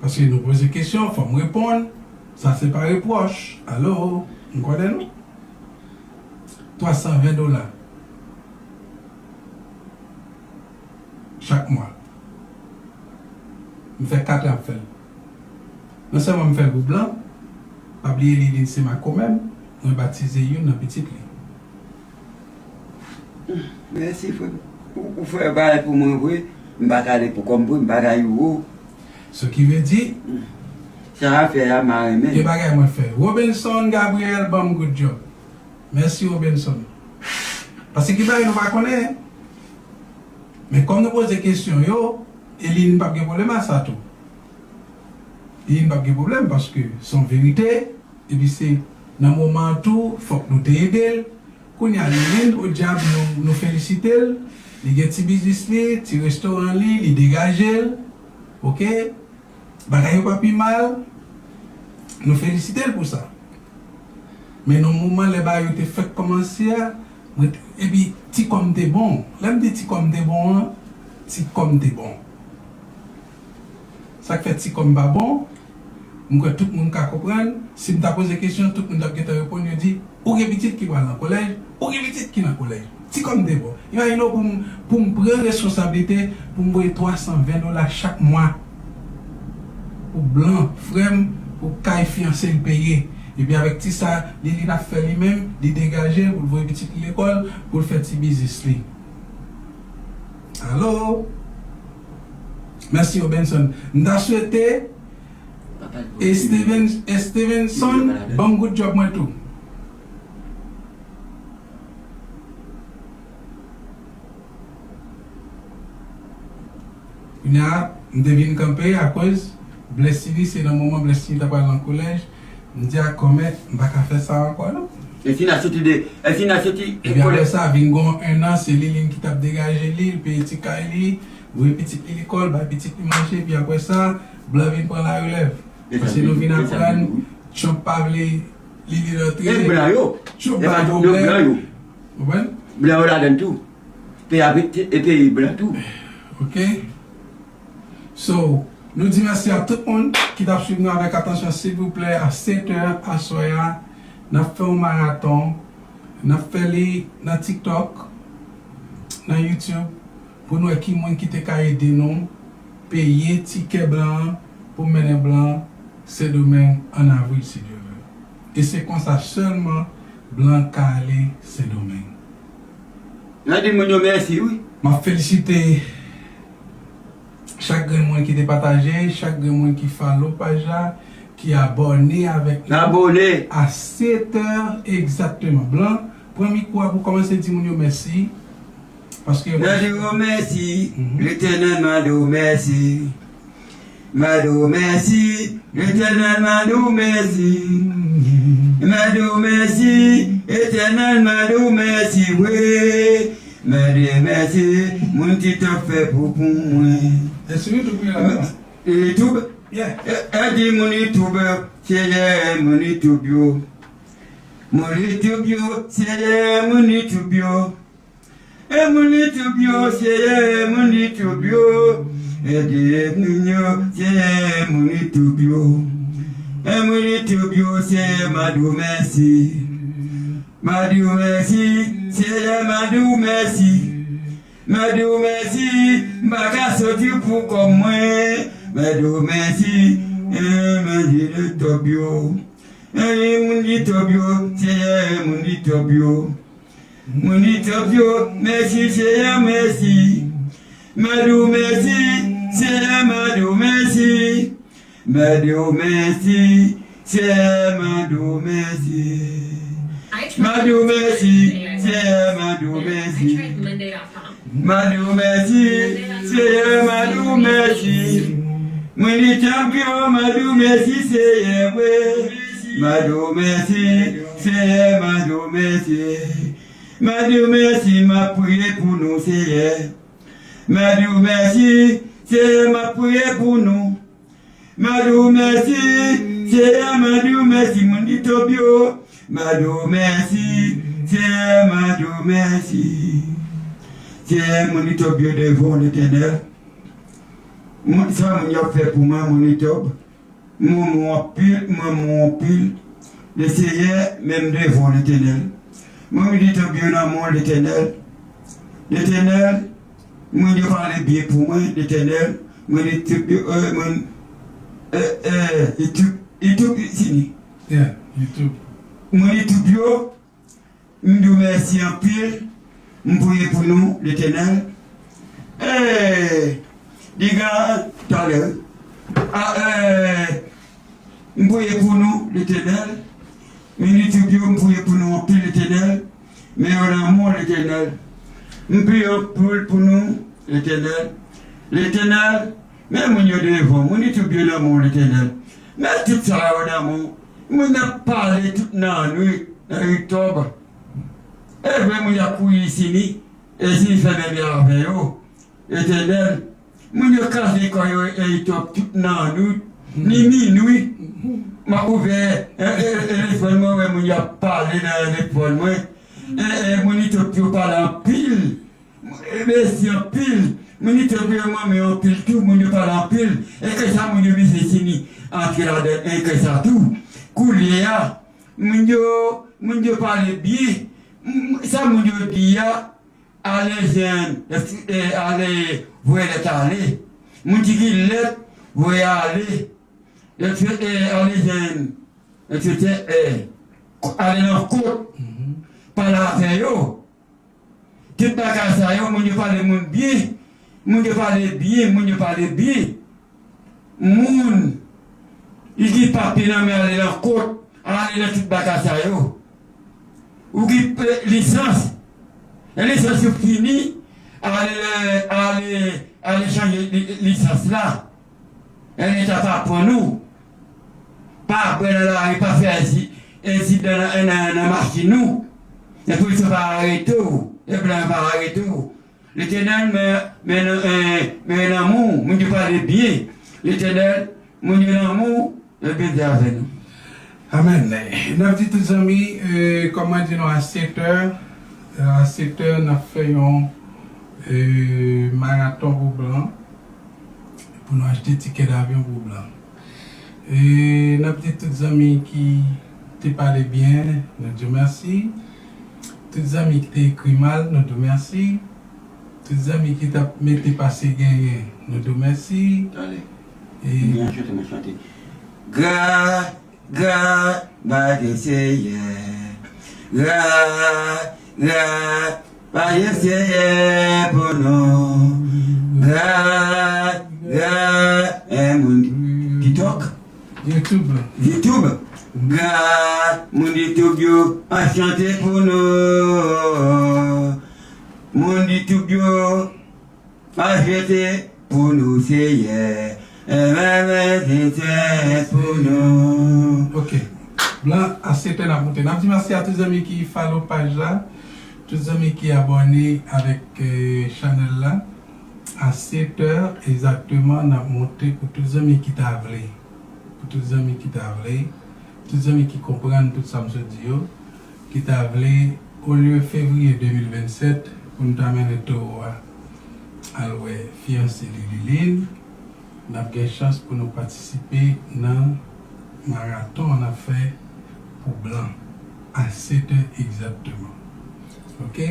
paske nou poze kesyon, fò m reponn, sa se pa repwòch. Alo, m konnen nou. Twa san ven dola chak mwa. M fè kat an ap fè l. Non sèlman m fè l pou blan, pa bliye Liline se makomè m, mwen batize youn nan pitit li. Mèsi, frè. Ou, ou fè bagay pou mwen vre, m pa ka ale pou kò m vre, m pa ka youro. Ce qui veut dire, Sa a fè a, m a renmen. Gen bagay mwen fè. Robenson Gabriel, ban m good job. Mèsi, Robenson. Paske gen bagay nou pa konnen. Men kòm nou poze kesyon yo, e Liline p ap gen pwoblèm a sa tou. Liline p ap gen pwoblèm paske se yon verite. Epi se nan moman an tou, fòk nou te ede l. Kounye a, Liline, odyab, nou, nou felisite l. Li gen ti biznis li, ti restoran li, li degaje l. Oke? Bagay yo pa pi mal. Nou felisite l pou sa. Men nan moman lè bagay yo te fèk kòmanse a, mwen te, epi ti kòm te bon. Lè m di ti kòm te bon an, ti kòm te bon. Sa k fè ti kòm pa bon, m kwè tout moun ka konprann, si m ta poze kesyon, tout moun t ap gentan reponn, yo di, ou gen pitit ki pral nan kolèj, ou gen pitit ki nan kolèj. Ti kòm te bon. Imajine w pou m, pou m pran responsablite, pou m voye twa san ven dola chak mwa pou blan, frè m, pou kay fiyanse l peye. Epi avèk ti sa, Liline ap fè li menm, li degaje l pou l voye pitit li lekòl, pou l fè ti biznis li. Alo? Mèsi, Robenson. M ta swete Steven, Stevenson, ban m good job mwen tou. Kounye a, m te vin kanpe akoz Blessini, se nan moman Blessini ta pral nan kolèj, m di a kòmè, m pa ka fè sa ankò non. Elfina soti de, Elfina soti. Epi apre sa, vin gon ennan, se Liline ki t ap degaje li, l peye ti kay li, voye pitit li lekòl, bay pitit li manje, epi apre sa, blan vin pran larelèv. Paske nou vin aprann, Trump pa vle Liline antre. E blan yo. Trump bay pwoblèm. Konprann? Blan yo ladann tou. Peyi a, e peyi blan tou. Oke. So, nou di mèsi a tout moun ki t ap swiv nou avèk atansyon. Silvouplè, a sèt è aswè a, n ap fè yon maraton. N ap fè li nan TikTok, nan YouTube, pou n wè ki moun ki te ka ede nou peye tikè blan an pou mennen blan Sendomeng an avril, si Dye vle. E se konsa sèlman blan ka ale Sendomeng. N a di moun yo mèsi, wi. M ap felisite chak grenn moun ki te pataje, chak grenn moun ki follow paj la, ki abòne avèk nou. Abòne. A sèt è egzakteman. Blan, pran mikwo a pou kòmanse di moun yo mèsi. Paske. Mwen di w mèsi, Letènèl, mwen di w mèsi. Mwen di w mèsi, Letènèl, mwen di w mèsi. Mwen di w mèsi, Letènèl, mwen di w mèsi, wi. Mwen di w mèsi, moun ki t ap fè pou pou mwen. E sou YouTube, wi, la. YouTube? Yeah. E, e di moun YouTube, Senyè, moun YouTube yo. Moun YouTube yo, Senyè, moun YouTube yo. E moun YouTube yo, Senyè, moun YouTube yo. Ede moun yo, Senyè, moun YouTube yo. E moun YouTube yo, Senyè, m a di w mèsi. M a di w mèsi, Senyè, m a di w mèsi. M a di w mèsi, m pa ka soti pou kò mwen. M a di w mèsi, e m a di YouTube yo. E moun YouTube yo, Senyè, moun YouTube yo. Moun Etiyòp yo, mèsi Seyè, mèsi. M a di w mèsi, Seyè, m a di w mèsi. M a di w mèsi, Seyè, m a di w mèsi. M a di w mèsi, Seyè, m a di w mèsi. M a di w mèsi, Seyè, m a di w mèsi. Moun Etiyòp yo, m a di w mèsi, Seyè, wi. M a di w mèsi, Seyè, m a di w mèsi. M a di w mèsi, m ap priye pou nou, Seyè. M a di w mèsi, Seyè, m ap priye pou nou. M a di w mèsi, Seyè, m a di w mèsi, moun Litwòp yo. M a di w mèsi, Seyè, m a di w mèsi. Seyè, moun Litwòp yo devan w, Letènèl. Moun, sa moun yo ap fè pou mwen, moun Litwòp. Mwen renmen w anpil, mwen renmen w anpil. Le Seyè, men m devan w, Letènèl. Mwen, moun Litwòp yo nan men w, Letènèl. Letènèl, moun yo pale byen pou mwen, Letènèl. Moun Litwòp yo, euh, moun, euh, euh, Litwòp, Litwòp, fini. Yeah, Litwòp. Moun Litwòp yo, m di w mèsi anpil. M priye pou nou, Letènèl. Eh, diga, talè. Ah, eh, m priye pou nou, Letènèl. Moun Litwòp yo, m priye pou nou anpil, Letènèl. Men yo nan men w, Letènèl. M priye anpil pou nou, Letènèl. Letènèl, men moun yo devan, moun Litwòp yo nan men w, Letènèl. Men tout sa yo nan men w. Moun ap pale tout nan nwit, nan Litwòp. E vre, moun y ap kouri Sini, e Sini fè menm jan avè yo. Letènèl, moun yo kraze kò yo, e Litwòp tout nan nwit, ni minwi. M ap ouvè, e, e, e, telefòn mwen, wè moun y ap pale nan telefòn mwen. E, e, moun Litwòp yo pale anpil. Mèsi anpil. Moun Litwòp yo renmen anpil tou, moun yo pale anpil. E ke sa moun yo bezwen Sini antre ladan, e ke sa tou. Koulye a, moun yo, moun yo pale byen. M, sa moun yo di a, ale jwenn, e, ale voye lèt ale. Moun ki gen lèt, voye ale. E, e, ale jwenn, e, e, ale nan kot, pale avè yo. Tout bagay sa yo, moun yo pale moun byen. Moun yo pale byen, moun yo pale byen. Moun, li gen papye nan men, ale nan kot, ale nan tout bagay sa yo. Ou gen, eh, lisans. Lisans ou fini, ale, ale, ale chanje li, lisans la. Leta pa pran nou. Pa bwè nan lari, pa fè ensi, ensidan nan, nan, nan machin nou. E polis yo pa arete w. E blan yo pa arete w. Letènèl, men, men, eh, men nan men w, moun yo pale byen. Letènèl, moun yo nan men w, e byen avè nou. Amèn. N ap di tout zanmi, eh, kòm mwen di nou a sèt è, a sèt è, n ap fè yon, eh, maraton pou blan, pou nou achte tikè davyon pou blan. E n ap di tout zanmi ki te pale byen, nou di w mèsi. Tout zanmi ki te ekri mal, nou di w mèsi. Tout zanmi ki t ap mete pase genyen, nou di w mèsi. Tande. E mwen chante, mwen chante. Gra, gra, ba Dye Seyè. Gra, gra, ba Dye Seyè pou nou. Gra, gra, e moun TikTok. YouTube. YouTube. Gra, moun YouTube yo, pa chante pou nou. Moun YouTube yo, pa chante pou nou, Seyè. E mwen, mwen, se, se pou nou. Ok. Blan, a sèt è n ap moute. N ap di mèsi a tout zanmi ki follow paj la, tout zanmi ki abòne avèk, eh, chanèl la. A sèt è egzakteman, n ap moute pou tout zanmi ki ta vle. Pou tout zanmi ki ta vle. Tout zanmi ki konprann tout sa m sot di yo. Ki ta vle, olye fevriye de mil vennsèt, pou n ta mennen towo a al wè fiyanse li, Liline, n ap gen chans pou nou patisipe nan maraton n ap fè pou blan a sèt è egzakteman. Ok?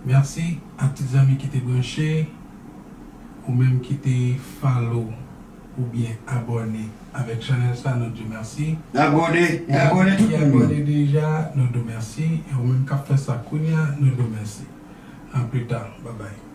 Mèsi a tout zanmi ki te branche, ou menm ki te follow oubyen abòne avèk chanèl sa, nou di w mèsi. Abòne, e abòne tout moun. Ki abòne deja, nou di w mèsi. E ou menm k ap fè sa kounye a, nou di w mèsi. A pli ta, babay.